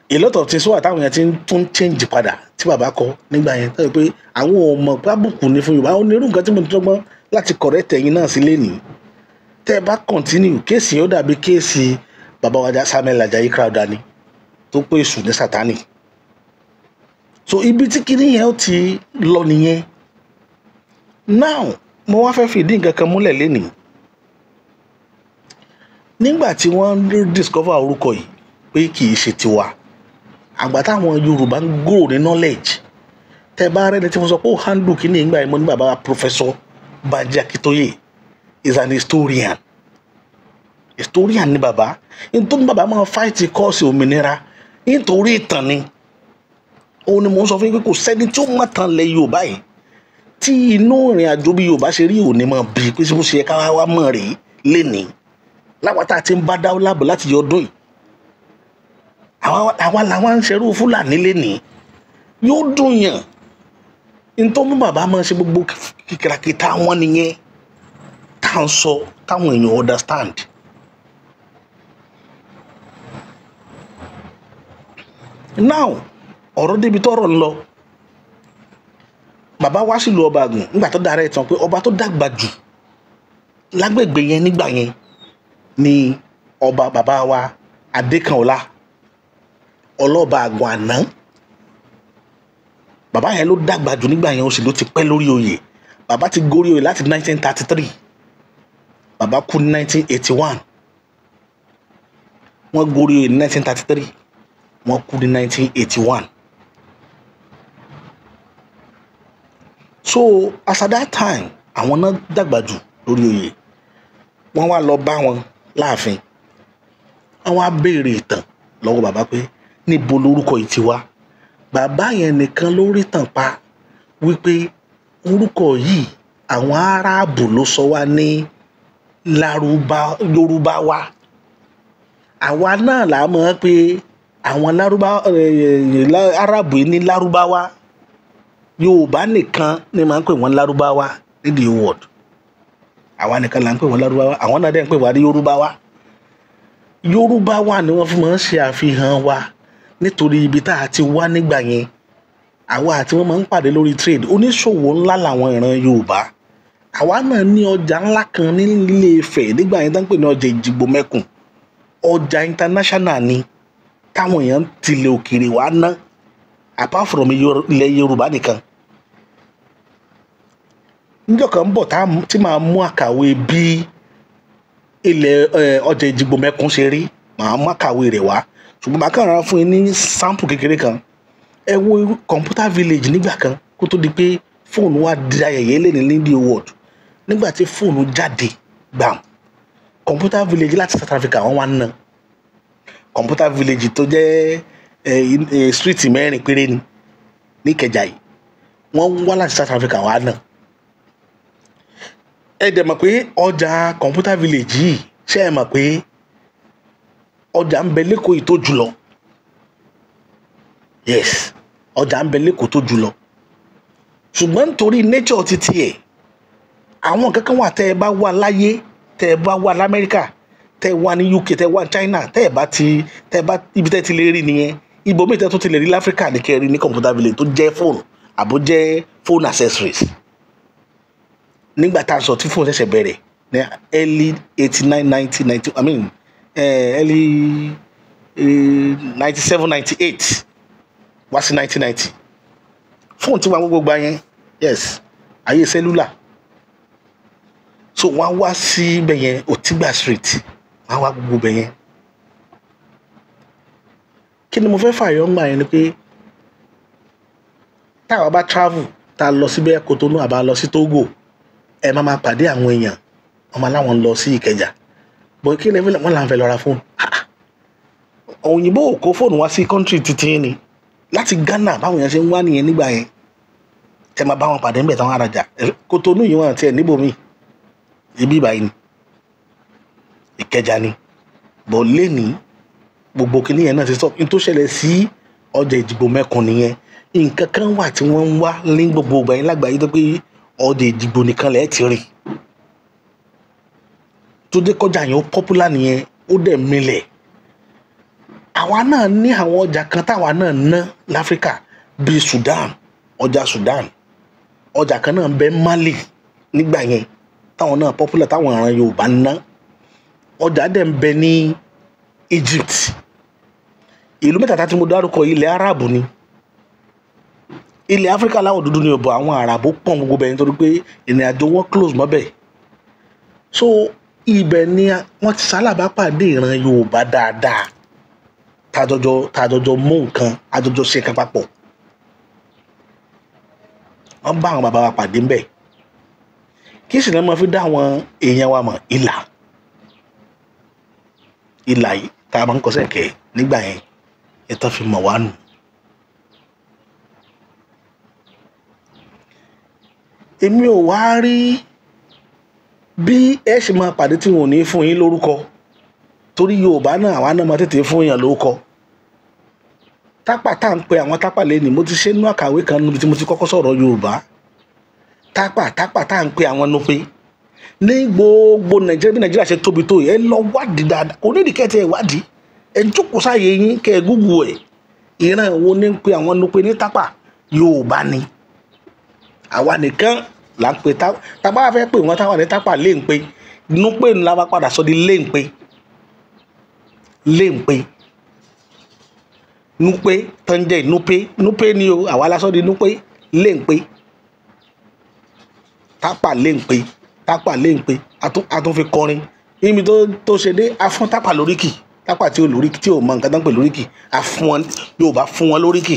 A lot of things wà táwọn yẹn ti ń tún change padà tí bàbá kọ nígbà yẹn, tó yẹ pé àwọn ò mọ̀ pé àbùkù ni fún Yorùbá. Ó ní irú nǹkan tí mo ti dọ́gbọ́n láti correct ẹ̀yin náà sí lénìí. Tẹ́ ẹ bá continue, case yóò dàbí case bàbá wa Samuel Ajayi Crowther ni, tó pé èṣù ní Sátánì. So ibi tí kinní yẹn ó ti lọ nìyẹn. Now, mo wá fẹ́ fìdí nǹkan kan múlẹ̀ lénìí. Nígbà tí wọ́n discover orúkọ yìí pé kì í ṣe tiwa, àgbà táwọn Yorùbá ń grow ní knowledge, tẹ́ bá rẹ́ni tí mo sọ pé ó handle kíní ìgbà yẹn, mo ní bàbá Professor Banji Akintoye is an historian. Historian ni bàbá. Nítorí bàbá máa fight cause òmìnira nítorí ìtàn ni. Òun ni mò ń sọ fún yín pé kò sẹ́ni tí ó mọ̀ tán lẹ Yorùbá yìí tí inú ìrìn àjò bí Yorùbá ṣe rí òní máa bí pé bó ṣe yẹ ká wá mọ̀ rèé lénìí, láwa tá a ti ń bá dáwọ́ láàbò láti yọ ọdún yìí, àwa làwa ń ṣerú Fúlàní lénìí, yóò dùn yàn. Nítorí mú bàbá máa ṣe gbogbo kìkìràkìtà wọn nìyẹn tá à ń sọ táwọn èèyàn understand. Now, ọ̀rọ̀ débi tọ́rọ̀ ń lọ, bàbá wá sílùú ọba àgùn nígbà tó dára ẹ̀ tán pé ọba tó dàgbà jù lágbègbè yẹn nígbà yẹn ni ọba bàbá wa Adékànọlá, ọlọ́ba àgùn àná. Bàbá yẹn ló dàgbà jù nígbà yẹn, ó sì ló ti pẹ́ lórí oyè. Bàbá ti gorí oyè láti 1933, bàbá kú ní 1981. Wọ́n gorí oyè ní 1933, wọ́n kú ní 1981. So as at that time, àwọn náà dàgbà jù lórí oyè. Wọ́n wá lọ bá wọn láàfin, wọ́n wá béèrè ìtàn lọ́wọ́ bàbá pé níbo lorúkọ yìí ti wá. Bàbá yẹn nìkan ló rí tàn pa wípé orúkọ yìí àwọn Árábù ló sọ wá ní Yorùbá wa. Àwa náà là mọ̀ pé àwọn Árábù ní Lárúbáwá. Yorùbá nìkan ni máa ń pè wọ́n Lárúbáwá ní the world. Àwa nìkan là ń pè wọ́n Lárúbáwá, àwọn náà dẹ̀ ń pè wá ní Yorùbá wa. Yorùbá wa ni wọ́n fi máa ń ṣe àfihàn wa nítorí ibi tá a ti wá nígbà yẹn. Àwa àti wọn máa ń pàdé lórí trade. Oníṣòwò ńlá làwọn ìran Yorùbá. Àwa náà ní ọjà ńlá kan ní Ilé Ifẹ̀ nígbà yẹn tó ń pè ní ọjà Ìjìgbò Mẹ́kùn. Ọjà international ni táwọn èèyàn tilẹ̀ òkèèrè wá ná, apart from ilẹ̀ Yorùbá nìkan. Níjọ́ kan ń bọ̀ tí màá mú àkàwé bí ilẹ̀ ọjà Ìjìgbò Mẹ́kùn ṣe rí, màá mú àkàwé rẹ̀ wá, ṣùgbọ́n màá kàn rán fún yín ní sample kékeré kan. Ẹ wo computer village nígbà kan kó tó di pé fóònù wa di ayẹyẹ lẹ́ni ní the world. Nígbà tí fóònù jáde gbàm, computer village láti South Africa wọ́n wá ń ná. Computer village tó jẹ́ street mẹ́rin péré ni ní Ìkẹjà yìí, wọ́n wá láti South Africa wá ná. Ẹ dẹ̀ mọ̀ pé ọjà computer village yìí, ṣé ẹ mọ̀ pé ọjà ń bẹ lẹ́kọ̀ọ́ yìí tó jùlọ? Yes, ọjà ń bẹ lẹ́kọ̀ọ́ tó jùlọ. Ṣùgbọ́n nítorí nature ti tiẹ̀, àwọn kankan wà tẹ́ ẹ bá wà láyé, tẹ́ ẹ bá wà lamẹ́ríkà, tẹ́ ẹ wà ní UK, tẹ́ ẹ wà ní China, tẹ́ ẹ bá ti tẹ́ ẹ bá ibi tẹ́ ẹ ti lè rí nìyẹn. Ibòmíì tẹ́ tó ti lè rí láfíríkà ní kẹ́ rí ní computer village tó jẹ́ fóònù àbó jẹ́ phone accessories. Nígbà tá a sọ tí fóònù ṣẹ̀ṣẹ̀ bẹ̀rẹ̀ ní early 89, 90, 90, I mean early 97, 98 wá sí 1990, fóònù tí wọ́n gbogbo gba yẹn, yes, ayé cellular. So wọ́n wá sí ibẹ̀ yẹn, Otigba Street, wọ́n wá gbogbo ibẹ̀ yẹn. Kí ni mo fẹ́ fààyàn ńgbà yẹn ni pé táwa bá travel, tá a lọ síbẹ̀ Kotonu àbá lọ sí Togo, ẹ máa máa pàdé àwọn èèyàn, wọ́n máa láwọn lọ sí Ìkẹjà, bọ̀ kí ni wọ́n là ń fẹ́ lọ ra fóònù. Òyìnbó ò kó fóònù wá sí country títí ni láti Ghana, báwọn èèyàn ṣe ń wá nìyẹn nígbà yẹn. Tẹ máa bá wọn pàdé ńbẹ̀ táwọn arajà Kotonu yìí, wọn àti ẹ̀ níbòmíì, ibi ìbàyìí ni Ìkẹjà ni. Bọ̀ lẹ́nìí gbogbo kìíní yẹn náà ti sọ ní tó ṣẹlẹ̀ sí ọjà Ìjìgbò Mẹ́kùn nìyẹn. Nǹkan kan wà tí wọ́n ń wá ní gbogbo ìgbà yẹn lágbàáyé tó pé ọjà Ìjìgbò nìkan lẹ́ẹ̀ ti rí tó dé kọjá yẹn ó popular nìyẹn. Ó dẹ̀ milẹ̀. Àwa náà ní àwọn ọjà kan táwa náà ná láfíríkà bíi Sudan, ọjà Sudan, ọjà kan náà ń bẹ Mali nígbà yẹn táwọn náà popular, táwọn ìran Yorùbá ná. Ọjà dẹ̀ ń bẹ ní Egypt. Ìlú mẹ́tàtà tí mo dárúkọ ilẹ̀ Arab ni. Ilẹ̀ Áfíríkà láwọ̀ dúdú ni ọ̀bọ̀ àwọn Àràbò pọ̀ gbogbo bẹ̀ nítorí pé ìrìn àjò wọn close mọ́bẹ̀. So ibẹ̀ ni wọ́n ti sálábàápàdé ìran Yorùbá dáadáa, tàjọjọ mú nǹkan, àjọjọ ṣe kan papọ̀. Wọ́n bá àwọn bàbá wa pàdé ńbẹ̀. Kí sì ni wọ́n fi dá àwọn èèyàn wa mọ̀? Ìlà, ìlà yìí tá a máa ń kọ sẹ́kẹ̀ẹ́ nígbà yẹn, ìtàn fi mọ̀ wá nù. Èmi ò wá rí bí ẹ ṣe máa pàdé tí wọn ò ní fún yín lórúkọ, torí Yorùbá náà àwa náà máa tètè fún yàn lórúkọ. Tápà tá à ń pe àwọn tápà lẹ́nu, mo ti ṣe nínú àkàwé kan níbi tí mo ti kọ́kọ́ sọ̀rọ̀ Yorùbá. Tápà tápà tá à ń pe àwọn Nupe ní gbogbo Nàìjíríà, bí Nàìjíríà ṣe tóbi tó yìí, ẹ lọ wádìí dáadáa, kò nídìí kẹ́tẹ́ ẹ wádìí, ẹ jókòó sáàyè yín kẹ́ ẹ gúgù ẹ̀. Ìran wo ní ń pe àwọn Nupe ní tápà? Yorùbá ni. Àwa nìkan là ń pe tápà, fẹ́ pè wọ́n táwa ní tápà lè ń pe Nupe ńlá wa padà sọ di lè ń pe, lè ń pe Nupe tó ń jẹ́ Nupe, Nupe ni o, àwa la sọ di Nupe, lè ń pe tápà, lè ń pe tápà, lè ń pe. A tún fi kọrin níbi tó ṣe dé, a fún tápà lóríkì, tápà tí ò lóríkì, tí ò mọ nǹkan tó ń pè lóríkì, a fún wọn, Yorùbá fún wọn lóríkì.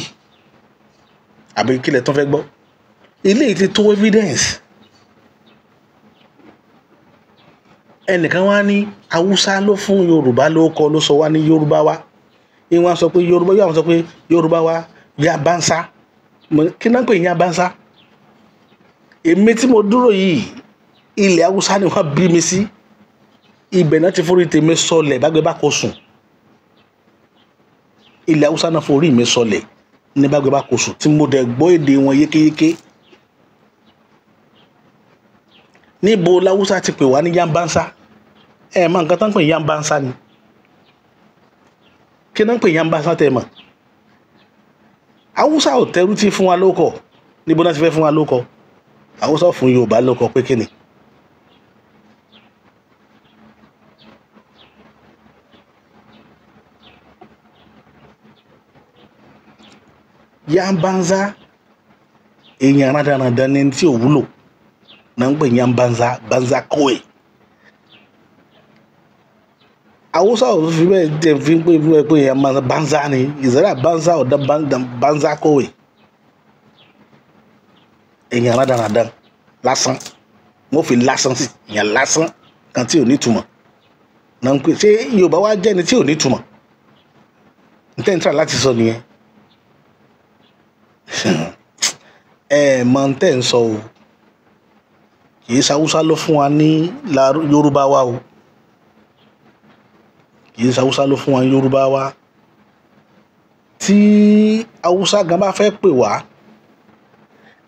Àbí kílẹ̀ tó fẹ́ gbọ́? Eléyìí ti tó evidence. Ẹnìkan wá ní Haúsá ló fún Yorùbá lórúkọ, ló sọ wá ní Yorùbá wa. Ìwọ̀n sọ pé Yorùbá, yóò sọ pé Yorùbá wa ya bansa. Kí náà ń pè ya bansa? Èmi tí mo dúró yìí, ilẹ̀ Haúsá ni wọ́n bí mi sí. Ibẹ̀ náà ti forí tèmi sọlẹ̀ bágbé bá kò sùn. Ilẹ̀ Haúsá náà forí mi sọlẹ̀ ní bágbé bá kò sùn, tí mo dẹ̀ gbọ́ èdè wọn yékéyéké. Níbo láwùsá ti pè wá ní yambansa? Ẹ mọ nǹkan tó ń pè yambansa ni. Kí náà ń pè yambansa tẹ mọ̀? Haúsá ò tẹrú tí fún wa lóko. Níbo náà ti fẹ́ fún wa lóko? Haúsá ò fún Yorùbá lóko pé kíni? Yambanza èèyàn rádaràda ni tí ò wúlò náà ń pè yambanza, banza kóè. Haúsá ò fi bẹ́ẹ̀ jẹ́ fi ń pè fún ẹ pé yambanza banza ni, ìzẹ́rà banza ọ̀dà banza kóè. Èèyàn rádaràda lásán, wọ́n fi lásán sí èèyàn lásán kan tí ò ní túmọ̀ náà ń pè. Ṣé Yorùbá wá jẹ́ ni tí ò ní túmọ̀? Ntẹ́ ń tà láti sọ nìyẹn. Ẹ mọ ntẹ́ ń sọ o. Kì í ṣe Haúsá ló fún wa ní Yorùbá wa o. Kì í ṣe Haúsá ló fún wa ní Yorùbá wa. Tí Haúsá gan bá fẹ́ pè wá,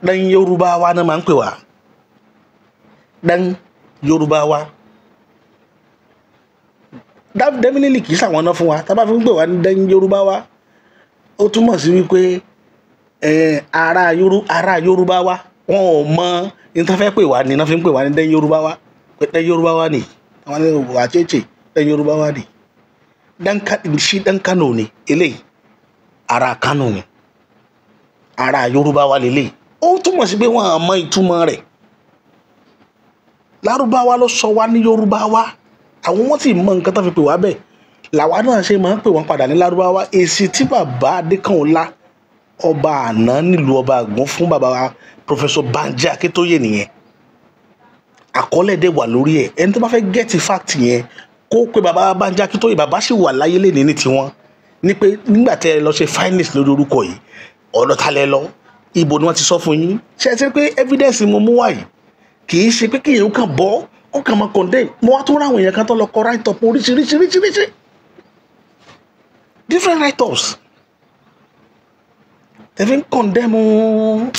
dan Yorùbá wa náà máa ń pè wá. Dan Yorùbá wa. Definitely kì í ṣàwọn náà fún wa. Tá bá fi ń pè wá ní dan Yorùbá wa, ó túmọ̀ sí wípé ará Yorùbá wa wọn ò mọ ní tá fẹ́ pè wá ní náà fi ń pè wá ní dan Yorùbá wa. Dan Yorùbá wa ni àwọn ní wà chéche dan Yorùbá wa ni. Ṣí dan Kano ni eléyìí, ará Kano ni, ará Yorùbá wa lélẹ́yìí. Ó túmọ̀ sí pé wọ́n á mọ ìtumọ̀ rẹ̀. Lárúbáwá ló sọ wá ní Yorùbá wa. Àwọn wọ́n sì mọ nǹkan tó fi pè wá bẹ́ẹ̀. Làwa náà ṣe máa ń pè wọ́n padà ní Lárúbáwá. Èsì tí bàbá Adékànọlá ọba àná nílùú ọba Àgbọ̀n fún bàbá wa Professor Banji Akíntóyè nìyẹn. Àkọọ́lẹ̀ dẹ̀ wà lórí ẹ̀. Ẹni tó bá fẹ́ get fact yẹn kó pe bàbá Banji Akíntóyè, bàbá sì wà láyé lẹ́ni ní tiwọn. Ní pé nígbà tẹ́ ẹ lọ ṣe findings lórí orúkọ yìí, ọ̀dọ̀ ta lẹ lọ, ibo ni wọ́n ti sọ fún yín. Ṣé ẹ ti rí pé evidence mo mú wá yìí kì í ṣe pé kí èèyàn kàn bọ́ kó kàn máa condemn. Mo wá tún ráwọn èèyàn kan tó lọ kọ write up oríṣiríṣiríṣiríṣi, different write ups tẹ fi ń condemn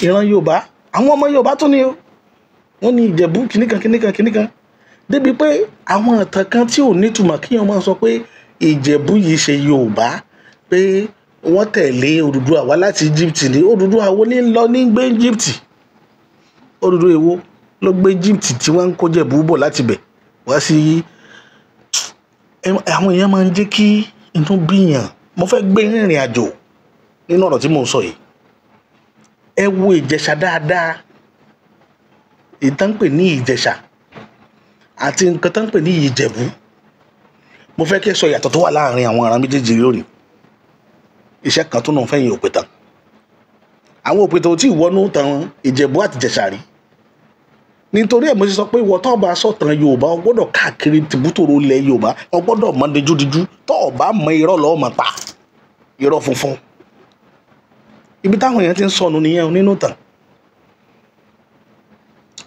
ìran Yorùbá. Àwọn ọmọ Yorùbá tún ni o, wọ́n ní Ìjẹ̀bú kìnìkan kìnìkan kìnìkan. Débi pé àwọn ìtàn kan tí ò nítumọ̀ kí wọ́n máa sọ pé Ìjẹ̀bú yìí ṣe Yorùbá, pé wọ́n tẹ̀lé Odùduwà wá láti Egypt ní. Odùduwà wo ní lọ ní gbé Egypt? Odùduwà èwo ló gbé Egypt tí wọ́n ń kó Jẹ̀bú bọ̀ láti bẹ̀ wá sí? Àwọn èèyàn máa ń jẹ́ kí inú bíyàn. Mo fẹ́ gbé rìnrìn àjò nínú ọ̀rọ̀ tí mò ń sọ yìí. Ẹ wo Ìjẹ̀ṣà dáadáa, ìtàn ń pè ní Ìjẹ̀ṣà àti nǹkan tán ń pè ní Ìjẹ̀bú. Mo fẹ́ kí ẹ sọ ìyàtọ̀ tó wà láàrin àwọn ará méjèèjì lónìí. Iṣẹ́ kan tó náà fẹ́yìn òpìtàn. Àwọn òpìtàn ò tí ì wọnú tàn Ìjẹ̀bú àti Ìjẹ̀ṣà rí. Nítorí ẹ̀ mo ṣe sọ pé ìwọ tó bá sọ̀tàn Yorùbá, o gbọ́dọ̀ káàkiri tìbútòrò ilẹ̀ Yorùbá, o gbọ́dọ̀ mọ dejúdejú. Tó o bá mọ irọ́ lọ́ọ́ mọ̀ pa, irọ́ funfun. Ibi táwọn èèyàn ti ń sọnù nìyẹn nínú tàn.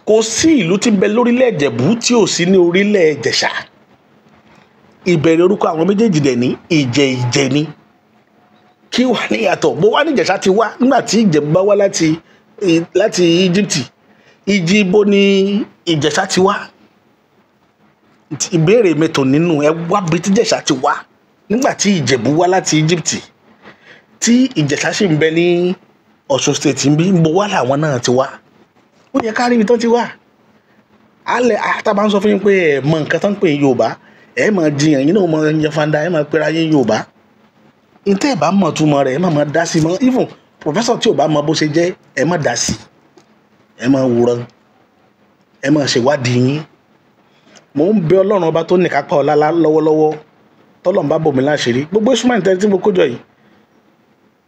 Kò sí ìlú tí ń bẹ lórílẹ̀ Ìjẹ̀bú tí ò sí ní orílẹ̀ Ìjẹ̀ṣà. Ìbẹ̀rẹ̀ orúkọ àwọn méjèèjì dẹ̀ ní Ìjẹ̀ Ìjẹ̀ ni. Kí wà ní ìyàtọ̀? Bó wá ní Ìjẹ̀ṣà ti wá nígbà tí Ìjẹ̀bú bá wá láti Egypt. Ìjì ibo ni Ìjẹ̀ṣà ti wá? Ìbéèrè mi tò nínú ẹ wá bí tí Ìjẹ̀ṣà ti wá nígbà tí Ìjẹ̀bú wá láti Egypt, tí Ìjẹ̀ṣà sì ń bẹ ní Ọ̀ṣun State ń bí, ń bo wá làwọn náà ti wá. Ó yẹ ká rí ibi tó ti wá. Alẹ́ àtàbà ń sọ fún yín pé ẹ mọ nǹkan tó ń pè ní Yorùbá, ẹ máa jiyàn, yín náà máa yan fanda, ẹ máa pera yín Yorùbá. Ntẹ́ ẹ bá mọ̀ túmọ̀ rẹ̀, ẹ má máa dá sí mọ́. Even professor tí ò bá mọ bó ṣe jẹ́, ẹ má dá sí. Ẹ máa wòran, ẹ máa ṣèwádìí yín. Mò ń bẹ Ọlọ́run ọba tó ní kápá ọlá lọ́wọ́lọ́wọ́, tọ́lọ́run bá bò mí láṣìírí. Gbogbo instrument tí mo kó jọ yìí,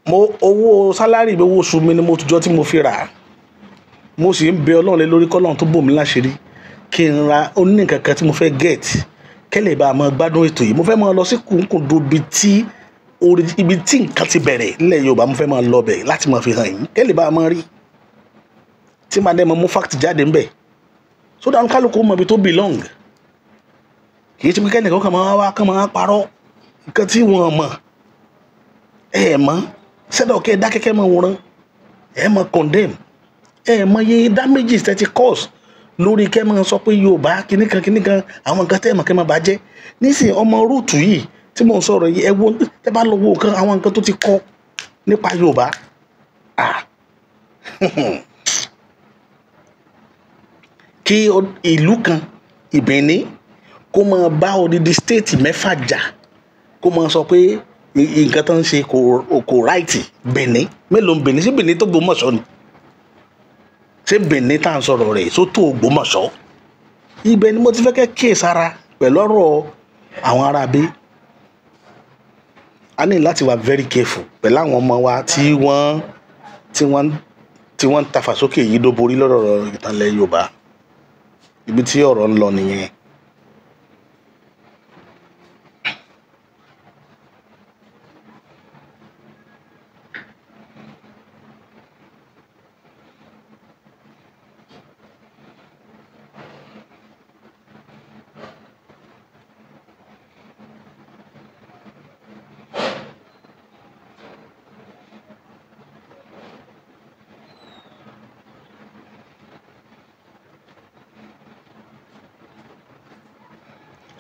mo owó sálárì mi, owó oṣù mi ni mo tùjọ tí mo fi rà á. Mo sì ń bẹ Ọlọ́run lé lórí kọ́lọ́run tó bò mí láṣìírí kí n ra oní nǹkan kan tí mo fẹ́ get kẹ́lẹ̀ bá a máa gbádùn ètò yìí. Mo fẹ́ máa lọ sí kùnkùndùn ibi tí nǹkan ti bẹ̀rẹ̀ nílẹ̀ Yorùbá. Mo fẹ́ máa lọ bẹ̀ láti máa fi hàn yín kẹ́lẹ̀ bá a máa rí tí màá dẹ́ mọ mú fact jáde ńbẹ̀ so that kálukú mọ ibi tó belong. Kì í ṣe pé kẹ́nìkan kàn máa wá kàn máa parọ́ nǹkan tí wọ́n mọ̀. Ẹ mọ̀ sẹ́dọ̀ kẹ́ ẹ dákẹ́kẹ́ máa wòran, ẹ mọ̀ condemn, ẹ mọ̀ iye damages tẹ́ ti cause lórí kẹ́ máa sọ pé Yorùbá kìnnìkan kìnnìkan, àwọn nǹkan tẹ́ ẹ mọ̀ kẹ́ máa bàjẹ́. Nísìnyí ọmọ rúùtù yìí tí mò ń sọ̀rọ̀ yìí, ẹ wo tẹ́ bá lọ wo nǹkan àwọn nǹkan tó ti kọ nípa Yorùbá. Kí ìlú kan Ìbìní kó máa bá odidi state mẹ́fà jà, kó máa sọ pé nǹkan tó ń ṣe kò ráìtì. Benin mélòó ń Benin? Ṣé Benin tó Ògbómọ̀ṣọ́ ni? Ṣé Benin tá à ń sọ̀rọ̀ rẹ̀ tó tó Ògbómọ̀ṣọ́? Ibẹ̀ ni mo ti fẹ́ kẹ́ kíyèsára pẹ̀lú ọ̀rọ̀ àwọn aráabí. A ní láti wà very careful pẹ̀lú àwọn ọmọ wa tí wọ́n ń tafà sókè yìí ló borí lọ́rọ̀ ìtànlẹ̀ Yorùbá. Ibi tí ọ̀rọ̀ ń lọ nìyẹn.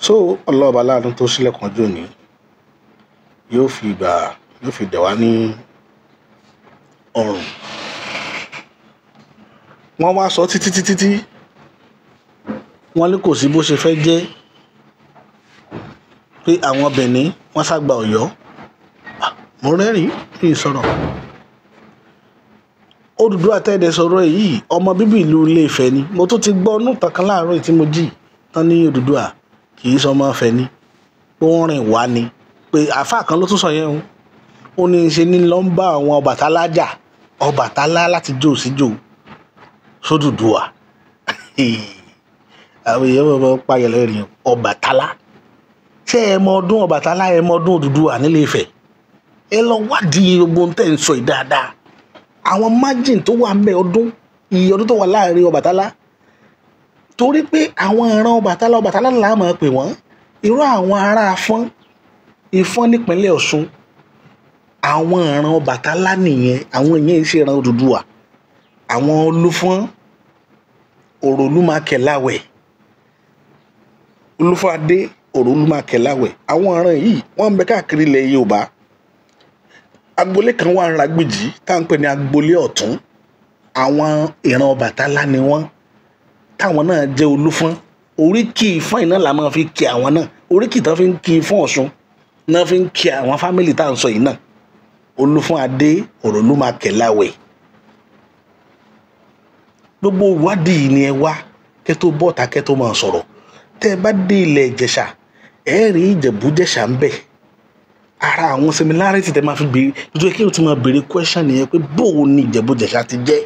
So ọlọ́ọ̀bá láàánú tó sílẹ̀kùn ọjọ́ òní yóò fi ìgbà yóò fi dẹ̀ wá ní ọrùn. Wọ́n wá sọ títí títí tí wọ́n ní kò sí bó ṣe fẹ́ jẹ́ pé àwọn Benin wọ́n ságbà Ọ̀yọ́. Mo rẹ́rìn-ín ní ìsọ̀rọ̀. Odùduwà tẹ́ẹ̀dẹ̀ sọ̀rọ̀ yìí, ọmọ bíbí ìlú Ilé Ifẹ̀ ni. Mo tún ti gbọ́ nù tàn kan láàárọ̀ tí mo jí tán ní Odùduwà kì í sọmọ Ifẹ̀ ni, pé wọ́n rìn wá ni. Pé àáfàá kan ló tún sọ yẹn o. Ó ní í ṣe ní lọ ń bá àwọn Ọbàtálá jà, Ọbàtálá láti jò sí jò sódùduwà. Àwọn èèyàn bọ̀ payẹ̀ lẹ́rìn Ọbàtálá. Ṣé ẹ mọ ọdún Ọbàtálá, ẹ mọ ọdún Odùduwà nílé Ifẹ̀? Ẹ lọ wádìí gbogbo ohun tẹ́ ń sọ yìí dáadáa. Àwọn margin tó wà ń bẹ ọdún, iye ọdún tó wà láàrin Ọbàtálá. Torí pé àwọn ìran Ọbàtálá, Ọbàtálá là máa pè wọ́n. Irú àwọn ará Afọ́n, Ifọ̀n nípínlẹ̀ Ọ̀ṣun, àwọn ìran Ọbàtálá nìyẹn. Àwọn ìyẹn ṣe ìran Odùduwà. Àwọn Olúfọ́n, Òròlúmakẹ̀láwẹ̀, Olúfọ́n Adé Òrólùmákẹ́láwẹ̀. Àwọn ọ̀ràn yìí wọ́n ń bẹ káàkiri ilẹ̀ Yorùbá. Agboolé kan wà ń Ragbèjì tá à ń pè ní agboolé Ọ̀tún. Àwọn ìran Ọbàtálá ni wọ́n, táwọn náà jẹ́ Olúfọ́n. Oríkì Ifọ̀n yìí náà la máa fi kí àwọn náà. Oríkì tán fi ń kí Ifọ̀n Ọ̀ṣun náà fi ń kí àwọn fámìlì tá à ń sọ yìí náà. Olúfọ́n Adé Òrólùmákẹ́láwẹ̀. Gbogbo ìwádìí ni ẹ wá kẹ́ tó bọ́ta kẹ́ tó máa sọ̀rọ̀. Tẹ́ ẹ bá dé ilẹ̀ Ìjẹ̀ṣà, ẹ rí Ìjẹ̀bú-Jẹ̀ṣà ń bẹ. Ara àwọn similarity tẹ́ máa fi béèrè, nítorí kí o ti máa béèrè question nìyẹn pé bóo ni Ìjẹ̀bú-Jẹ̀ṣà ti jẹ́.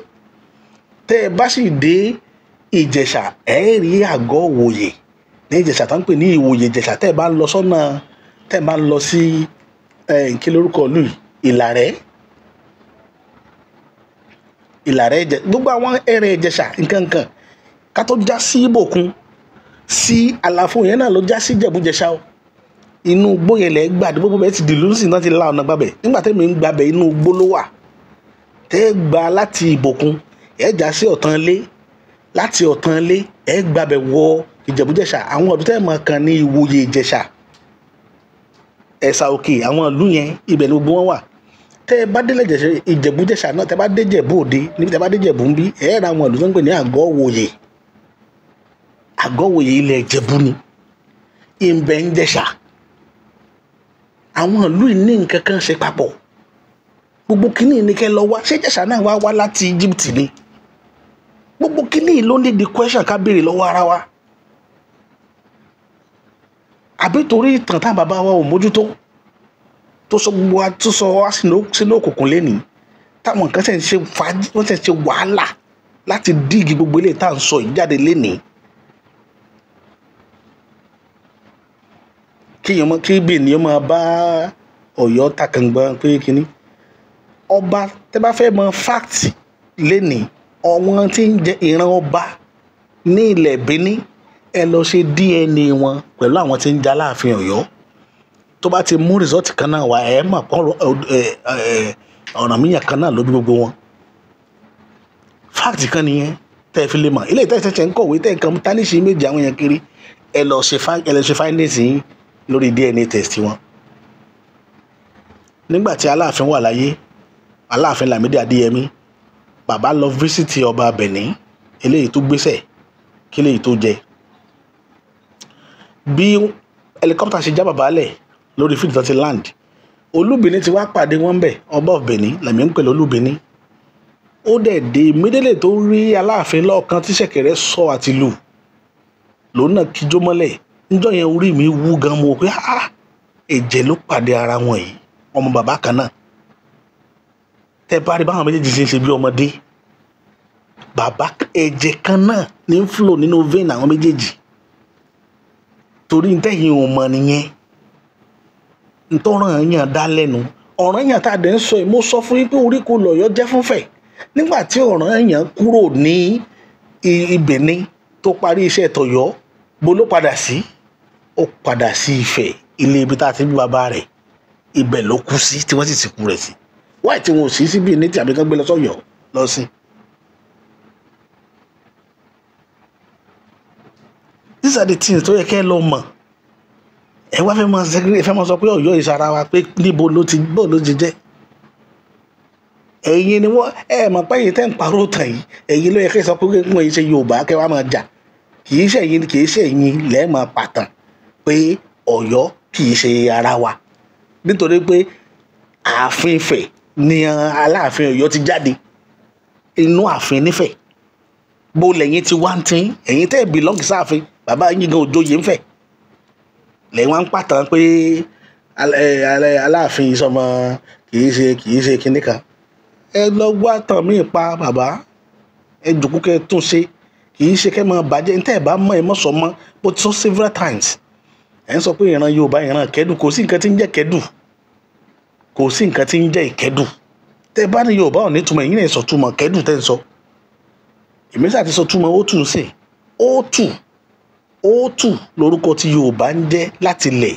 Tẹ́ ẹ bá sì dé Ìjẹ̀ṣà, ẹ rí àgọ́ Ìwòyè ní Ìjẹ̀ṣà tó ń pè ní Ìwòyè Ìjẹ̀ṣà. Tẹ́ ẹ bá ń lọ sọ́nà, tẹ́ ẹ bá ń lọ sí kí lórúkọ ìlú yìí, Ìlàrẹ́. Ìlàrẹ́ Ìjẹ̀, gbogbo àwọn ẹrẹ̀ Ìjẹ̀ṣà nǹkan ká tó já sí Ìbòkun sí àlàfo yẹn náà ló já sí Ìjẹ̀bú-Jẹ̀ṣà o. Inú igbó yẹn lẹ̀ gbà, gbogbo bẹ́ẹ̀ ti dìlú sí náà ti la ọ̀nà gbàbẹ̀. Nígbà tẹ́mi ń gbàbẹ̀ inú igbó ló wà. Tẹ́ ẹ gba láti Ìbòkun, ẹ já sí Ọ̀tánlé. Láti Ọ̀tánlé, ẹ gbàbẹ̀ wọ Ìjẹ̀bú-Jẹ̀ṣà. Àwọn ọdún tẹ́ ẹ mọ̀ kan ní Ìwòyè Ìjẹ̀ṣà, Ẹ̀sà Òkè, àwọn ìlú yẹn ibẹ̀ ni gbogbo wọn wà. Tẹ́ ẹ bá délẹ̀ Ìjẹ̀bú-Jẹ̀ṣà náà, tẹ́ ẹ bá dé Ìjẹ̀bú Òde, níbi tẹ́ ẹ bá dé Ìjẹ̀bú ń bí, ẹ ra àwọn ìlú tó ń pè ní Àgọ́ Ìwòyè. Àgọ́ Ìwòyè ilẹ̀ Ìjẹ̀bú ni, ìbẹ̀ ń Jẹ̀ṣà. Àwọn ìlú yìí ní nǹkan kan ṣe papọ̀. Gbogbo kínní ni kẹ́ lọ wá. Ṣé Ìjẹ̀ṣà náà wá wá láti Egypt ni? Gbogbo kínní ló ní the question ká béèrè lọ́wọ́ ara wa. Àbí torí ìtàn tá bàbá wa ò mójútó tó sọ gbogbo wa tó sọ wá sínú òkùnkùn lénìí, táwọn nǹkan ṣe ń ṣe fàájì, wọ́n ṣe ń ṣe wàhálà láti díìgì gbogbo eléyìí tá à ń sọ yìí jáde lénìí. Kí èèyàn mọ, kí Benin máa bá Ọ̀yọ́ takàngbọ̀n pé kínní. Ọba tẹ́ bá fẹ́ mọ fact lénìí, àwọn tí ń jẹ ìran ọba ní ilẹ̀ Benin, ẹ lọ ṣe DNA wọn pẹ̀lú àwọn tí ń jẹ Aláàfin Ọ̀yọ́. Tó bá ti mú result kan náà wá, ẹ mọ̀ pé Ọ̀rànmíyàn kan náà ló bí gbogbo wọn. Fact kan nìyẹn tẹ́ ẹ fi lè mọ̀. Ilé ìtẹ́sẹ̀ṣẹ̀ ń kọ̀wé tẹ́ ẹ kan tánìṣì méjì àwọn èèyàn kiri, ẹ lọ ṣe findings yín lórí DNA test wọn. Nígbà tí Aláàfin wà láyé, Aláàfin Lámídì Adéyẹmí, bàbá lọ fíṣítì ọba Benin, eléyìí tó gbéṣẹ̀ kí eléyìí tó jẹ. Bí helicopter ṣe já bàbá lẹ̀ lórí field tó ti land, Olúbìní ti wá pàdé wọn bẹ̀, ọba of Benin lèmi ń pè lólúbìní. Ó dẹ̀ dé immediately tó rí Aláàfin lọ́ọ̀kan tí ṣẹ̀kẹ̀rẹ̀ sọ àti lù, lòun náà kíjó mọ́lẹ̀. Níjọ́ yẹn orí mi wú gan, mo pé ah, ẹ̀jẹ̀ ló pàdé ara wọn yìí, ọmọ bàbá kan náà. Tẹ́ bá rí báwọn méjèèjì ṣe ń ṣe bí ọmọdé, bàbá ẹ̀jẹ̀ kan náà ní ń flow nínú vein àwọn méjèèjì. Torí ntẹ́yìn ò mọ̀ nìyẹn, ntọ́ràn yàn dá lẹ́nu. Ọ̀rànyàn tá a dẹ̀ ń sọ yìí, mo sọ fún yín pé orí kò lọ̀yọ́ jẹ́ fúnfẹ̀. Nígbà tí Ọ̀rànyàn kúrò ní Benin tó parí iṣẹ́ tọ̀yọ́, bo ló padà sí? Ó padà sí Ifẹ̀, ilé ibi tá a ti bí bàbá rẹ̀. Ibẹ̀ ló kú sí tí wọ́n sì sìnkú rẹ̀ sí. Wáyé tí wọn ò sí síbi ní tí àbí kán gbé lọ sọ́yọ́ lọ sí. These are the things tó yẹ kẹ́ ẹ lọ mọ̀. Ẹ wá fẹ́ máa ṣe, ẹ fẹ́ máa sọ pé Ọ̀yọ́ ìsara wa pé níbo ló ti, bó ló ti jẹ́. Ẹ̀yin ni wọ́n, ẹ mọ̀ pé ẹ̀yin tẹ́ ń parọ́ tàn yìí, ẹ̀yin ló yẹ kí ẹ sọ pé wọ́n yìí ṣe Yorùbá kẹ́ wá máa jà. Kì í ṣe ẹ̀yin, kì í ṣe ẹ̀yin lẹ́ẹ̀ máa pàtàn pé Ọ̀yọ́ kì í ṣe ara wa. Nítorí pé ààfin Ifẹ̀ ni Aláàfin Ọ̀yọ́ ti jáde. Inú ààfin nífẹ̀. Bó lẹ̀yin ti wá ń tín, ẹ̀yin tẹ́ ẹ belong sáàfin, bàbá yín gan òjòyè ń fẹ̀. Lẹ́yìn wá ń pàtàn pé Aláàfin sọmọ kì í ṣe kinní kan. Ẹ lọ wá tàn mí pa bàbá. Ẹ jòkó kẹ́ ẹ tún ṣe. Kì í ṣe kẹ́ máa bàjẹ́. Ntẹ́ ẹ bá mọ̀ ẹ mọ̀ sọ mọ́. Bó ti sọ several times. Ẹ ń sọ pé ìran Yorùbá ìran ìkẹ́dùn, kò sí nǹkan tí ń jẹ́ ìkẹ́dùn. Kò sí nǹkan tí ń jẹ́ ìkẹ́dùn. Tẹ́ ẹ bá ní Yorùbá ò ní túmọ̀, ẹ̀yin náà sọ túmọ̀ kẹ́dùn tẹ́ ń sọ. Èmi sà ti sọ túmọ̀ ó tù ń sìn. Ó tù, ó tù lórúkọ tí Yorùbá ń jẹ́ láti ilẹ̀.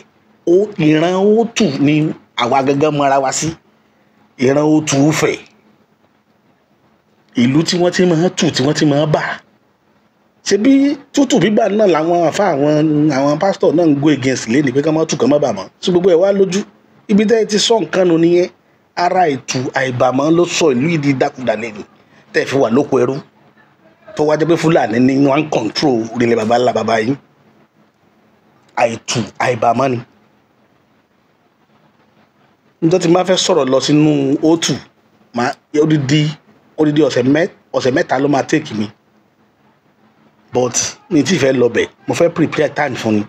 Ìran ó tù ni àwa gangan mọ́ra wa sí. Ìran ó tù fẹ̀. Ìlú tí wọ́n ti máa ń tù, tí wọ́n ti máa ń bà. Ṣebí tútù bíbà náà làwọn àfa, àwọn pásítọ̀ náà ń go against lé ní pé ká má tù kán má bà mọ́. Sí gbogbo ẹ̀ wá lójú ibi tẹ́ ẹ ti sọ nǹkan nu nìyẹn. Ara ìtù àìbàmọ́ ló sọ ìlú yìí di dákúdà lẹ́nu tẹ́ ẹ fi wà lóko ẹrú, tó wá jẹ́ pé Fúlàní ní wọ́n ń control orílẹ̀ baba ńlá baba yín. Àìtù àìbàmọ́ ni. Níjọ́ tí n bá fẹ́ sọ̀rọ̀ lọ sínú òtù, máa odidi ọ̀sẹ̀ 3 ló máa take mi, but mi tí fẹ́ lọ bẹ̀. Mo fẹ́ prepare time fún ni.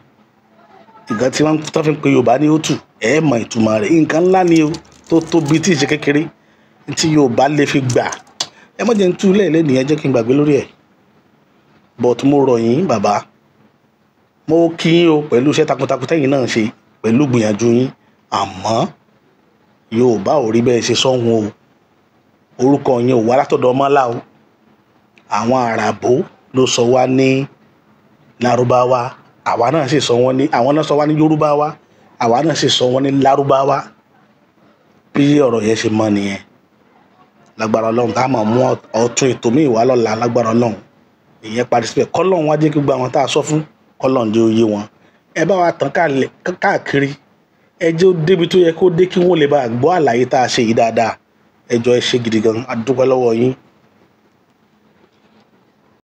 Nǹkan tí wọ́n tó fi ń pe Yorùbá ní òtù, ẹ̀ mọ̀ ìtumọ̀ rẹ̀. Nǹkan ńlá ni o, tó tóbi, tí ì ṣe kékeré, tí Yorùbá lè fi gbà. Ẹ má jẹ́ n tú lẹ́ẹ̀lẹ́ nìyẹn, jẹ́ kí n gbàgbé lórí ẹ̀. But mo rọ̀ yín, bàbá, mo kí yín o pẹ̀lú iṣẹ́ takuntakun tẹ́yìn náà ṣe, pẹ̀lú gbìyànjú yín. Àmọ́ Yorùbá ò rí bẹ́ẹ̀ ṣe sọ́hun o. Orúkọ yẹn ò wá látọ̀dọ̀ ọmọlá o. Àwọn Àràbó ló sọ wá ní Lárúbáwá, àwa náà sì sọ wọ́n ní, àwọn náà sọ wá ní Yorùbáwá, àwa náà sì sọ wọ́n ní Lárúbáwá. Bí ọ̀rọ̀ yẹn ṣe mọ nìyẹn. Lágbára Ọlọ́run, tá a máa mú ọ̀tún ètò míì wá lọ́la, lágbára Ọlọ́run. Ìyẹn parí síbẹ̀. Kọ́lọ́run wá jẹ́ kí gbogbo àwọn tá a sọ fún, kọ́lọ́run jẹ́ ó yé wọn. Ẹ bá wa tàn káàkiri, ẹ jẹ́ ó débi tó yẹ kó dé, kí wọ́n lè bá gbọ́ àlàyé tá a ṣe yìí dáadáa. Ẹ jọ̀ọ́, ẹ ṣé gidi gan, a dúpẹ́ lọ́wọ́ yín.